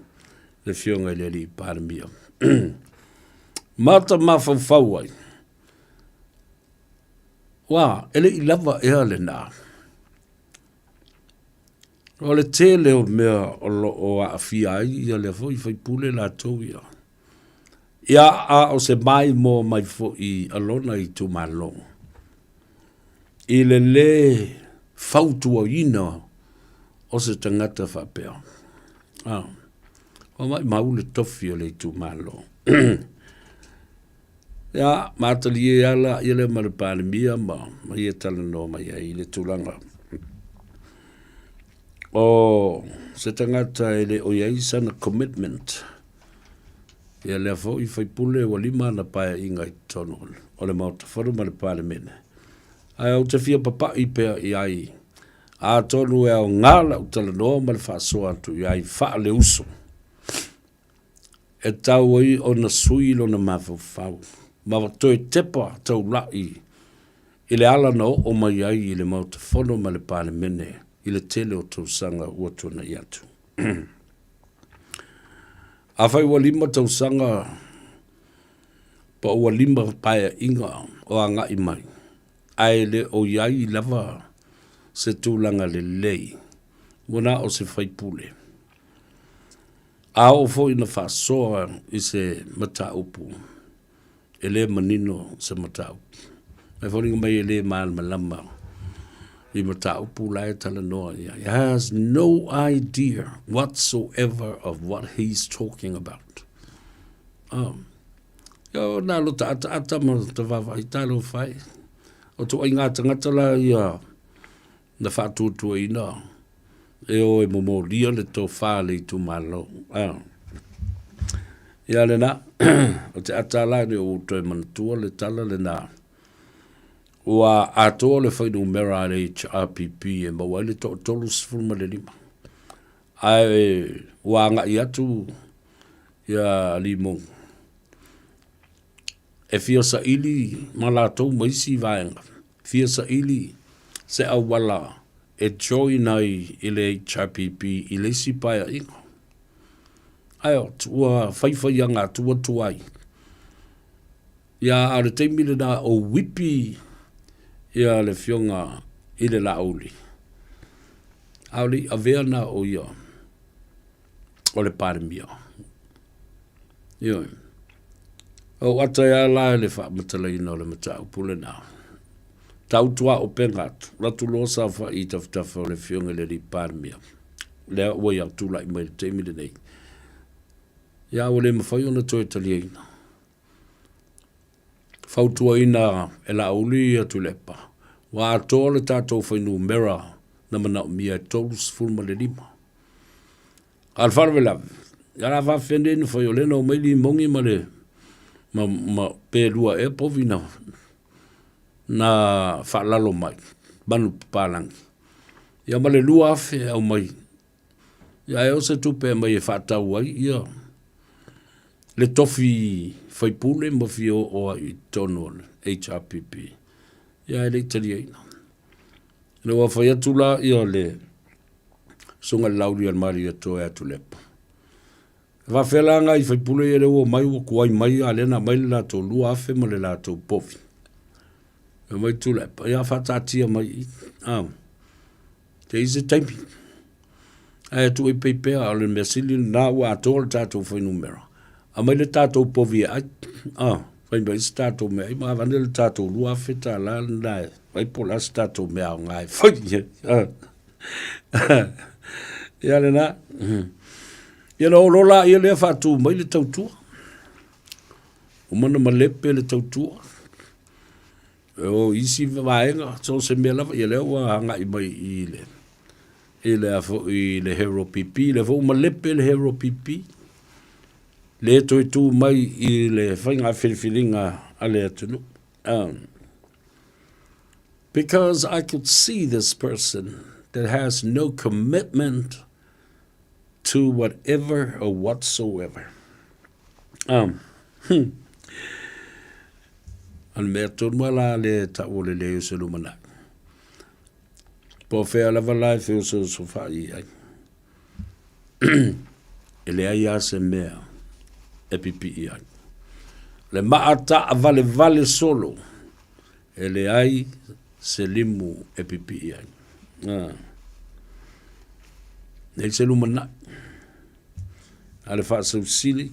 le afioga i le alii Palemia. Mata mafaufau ai, ua, e le i lava ea lena. O le tele o mea o lo o aafia ai ia lea foi faipule latou ia. Ia, a o se maimoa mai foi a lona itumalo i le lē fautuaina o se tagata faapea. A. Ua maʻimau le tofi o le itumalo. Ia, matalie ala ia lea ma le Palemia ma, ma ia talanoa mai ai i le tulaga o se tagata e le o i ai sana commitment. Ia lea foi faipule ua lima ana paeaiga i totonu o le Maota Fono ma le Palemene. Ae ou te fia papai pea i ai Atonu e aoga lau talanoa ma le faasoa atu i ai faaleuso e tau ai ona sui lona mafaufau ma toe tepa taula'i i le ala na oo mai ai i le Maota Fono ma le Palemene i le tele o tausaga ua tuanai atu. Afai ua lima tausaga pa ua lima paeaiga o agai mai, ae le o i ai lava se tulaga lelei, ua na o se faipule. A oo foi ina faasoa i se mataupu, e le manino se mataupu. E foliga mai e le malamalama i mataupu la e talanoa i ai. He has no idea whatsoever of what he's talking about. Oh. Ia o nā lo taataata ma ta vaavaai talofa e. O toaiga tagata la ia na faatuatuaina e o e momolia le tofa a le itumalo. Ah. Ia lena, o te ata la ne o toe manatua le tala lena. Ua atoa le fuainumera a le HRPP e maua ai le 35. Ae ua agai atu ia Limou e fia saili ma latou ma isi vaega, fia saili se auala e join ai i le HRPP i le isi paeaiga. Ae ua faifaiaga atu atu ai. Ia, a o le taimi lena o uipi ia le Afioga i le Laauli, a o le i avea na o ia o le Palemia. Ioe. Ou ata ia la le faamatalaina o le mataupu lena. Tautuaupega atu, latu loa saofai i tafatafa o le Afioga i le Alii Palemia, lea ua ia tulai mai i le taimi lenei. Ia, ua le mafai ona toe taliaina. Fautuaina e Laauli ia Tuilaepa, ua atoa le tatou fuainumera na manaomia e 35. A o le faalavelave, ia o le a faafefea nei ona fai o lea na omai limogi ma le ma, ma pe lua ea povi na, na faalalo mai manupapalagi. Ia ma le 2,000 e aumai Ia ae o se tupe e aumai e faatau ai ia le tofi faipule ma fia oo ai i totonu o le HRPP. Ia ae le i taliaina. Ina ua fai atu la ia le susuga i le Laaulialemalietoa ia Tuilaepa, e faafefea la nai faipule ia lea ua omai ua tuai mai a o lea na aumai le latou 2,000 ma le latou povi. Fai mai Tuilaepa, ia faataatia mai i i. E i ai se taimi, ae tuu ai pei pea, o le mea sili lena ua atoa le tatou fuainumera, aumai le tatou povi e ai, a, fai mai se tatou meaai ma avane le tatou $2,000 lena e fai po o le a se tatou mea aoga e fai ai. Ia lena. Ia ona oo loa laia lea faatu mai le tautua. Uma ona malepe le tautua. O isi vaega, so o se mea lava, ia lea ua agai mai i le, i le a foi, i le Hero PP, lea foi ua malepe le Hero PP, le toe tu mai i le faiga filifiliga a le atunuu. Because I could see this person that has no commitment to whatever or whatsoever. O le mea tonu lava la lea e tau o le leai o se lumanai. Po o fea lava la e feosoosofai i ai. E leai lava se mea e pipii ai. O le maa taavalevale solo, e leai se limu e pipii ai. Leai se lumanai. A le faasausili,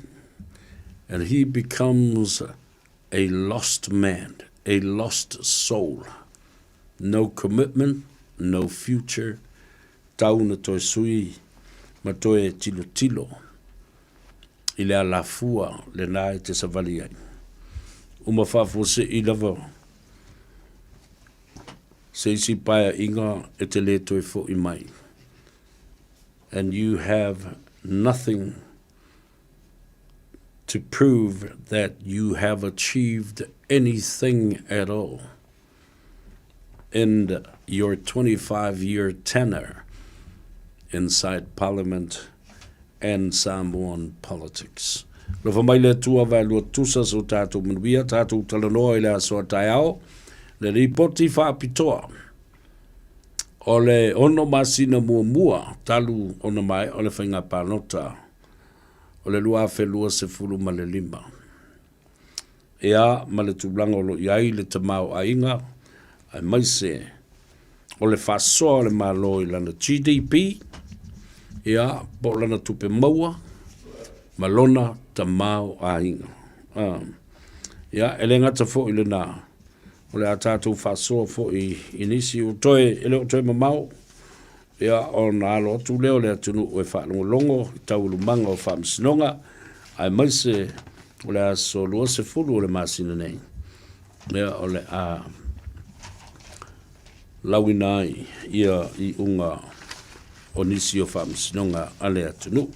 and he becomes a lost man, a lost soul. No commitment, no future, tau na toe sui ma toe tilotilo. i le alafua lena e te savali ai. Uma faafuasei lava se isi paeaiga e te le toe fo'i mai. And you have nothing to prove that you have achieved anything at all in your 25 year tenure inside Parliament and Samoan politics. Alofa mai le Atua vaelua tusa so tātou manuia, tātou talanoa i le aso a taeao, le ripoti faapitoa o le ono masina muamua talu ona maea o le faiga palota o le 2025. Ia, ma le tulaga o lo o i ai le tamaoaiga, aemaise o le faasoa o le Malo i lana GDP, ia, po o lana tupe maua ma lona tamaoaiga. Ah. Ia, e le gata foi lena, o le a tatou faasoa foi i nisi o toe, e le o toe mamao, ia, ona alo atu lea o le atunuu e faalogologo i taualumaga o faamasinoga, aemaise o le aso 20 o le masina nei, ia, o le a lauina ai ia iuga o nisi o faamasinoga a le atunuu.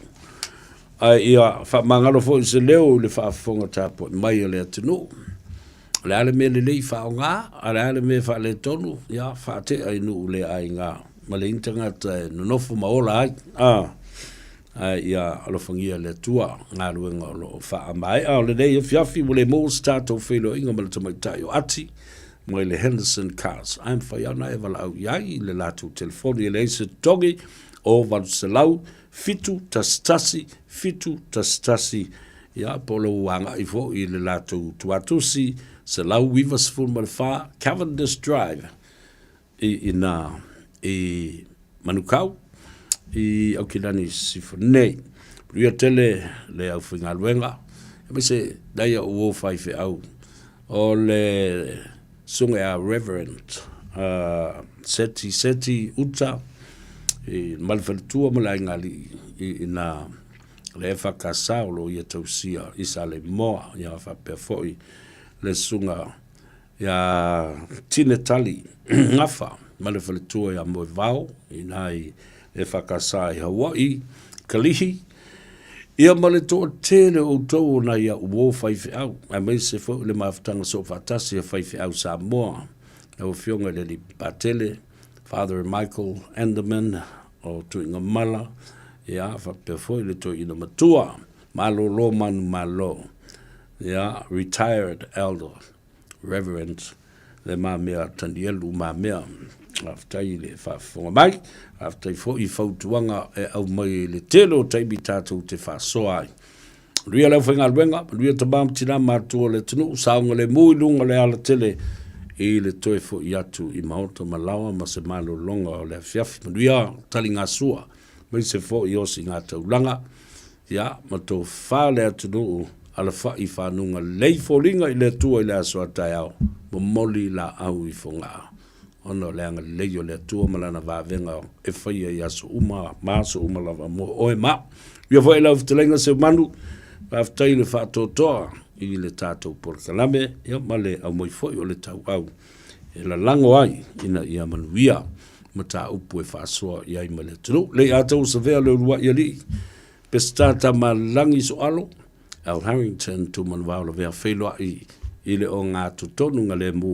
Ae ia faamagalo foi se leo i le faafofoga tapuai mai a le atunuu. O le a le mea lelei faaaoga, a o le a le mea faaletonu, ia faatea i nuu le aiga ma le tagata e nonofo ma ola ai. A, ae ia alofagia e le Atua galuega o lo o faamaea. O lenei afiafi ua le maua se tatou feiloaiga ma le tamaitai o Ati mai le Henderson Cars. Ae mafai lava ona e valaau i ai i le latou telefoni e leai se totogi o 800 711 711 ia po o lou agai foi i le latou tuatusi 194 Cavendish Drive i ina i Manukau i Aukilani Sisifo nei. Manuia tele le aufaigaluega, aemaise nai au uo faifeau o le susuga ia Reverend uh, Seti Seti Uta i ma le faletua ma le aiga alii i ina le EFKS o lo o ia tausia i Saleimoa, ia faapea foi le susuga ia Tine Tali Gafa ma le faletua ia Moevao ina i EFKS i Hawaii, Kalihi, ia ma le toatele o outou o nai au uo faifeau, aemaise foi o le mafutaga soofaatasi a faifeau Samoa, lau Afioga i le Alii Patele, Father Michael Enderman o Tuigamala, ia faapea foi le toeaina matua, malolo manumalo, ia retired elder Reverend Le Mamea Tanielu Mamea. Faafetai i le faafofoga mai, faafetai foi i fautuaga e aumai i le tele o taimi tatou te faasoa ai. Manuia le aufaigaluega, manuia tama ma tina matua o le atunuu, saogalemu i luga o le alatele i le toe foi atu i maota ma laoa ma se malologa o le afiafi. Manuia taligasua, aemaise foi o sigataulaga, ia, ma tofa le atunuu alafai i fanuga lelei foliga i le Atua i le aso a taeao, momoli laau i Fogaa, ona o le agalelei o le Atua ma Lana vavega e faia i aso uma ma aso uma lava mo oe ma au. Ia foi lau fetalaiga Seumanu, faafetai i le faatoatoa i le tatou polokalame, ia ma le aumai foi o le tauau e lalago ai ina ia manuia mataupu e faasoa i ai ma le atunuu. Lei atoa savea le uluai alii, Peseta Tamalagi Soalo, Al Harrington Tumanuvao Lavea feiloai i le ogatotonu galemu.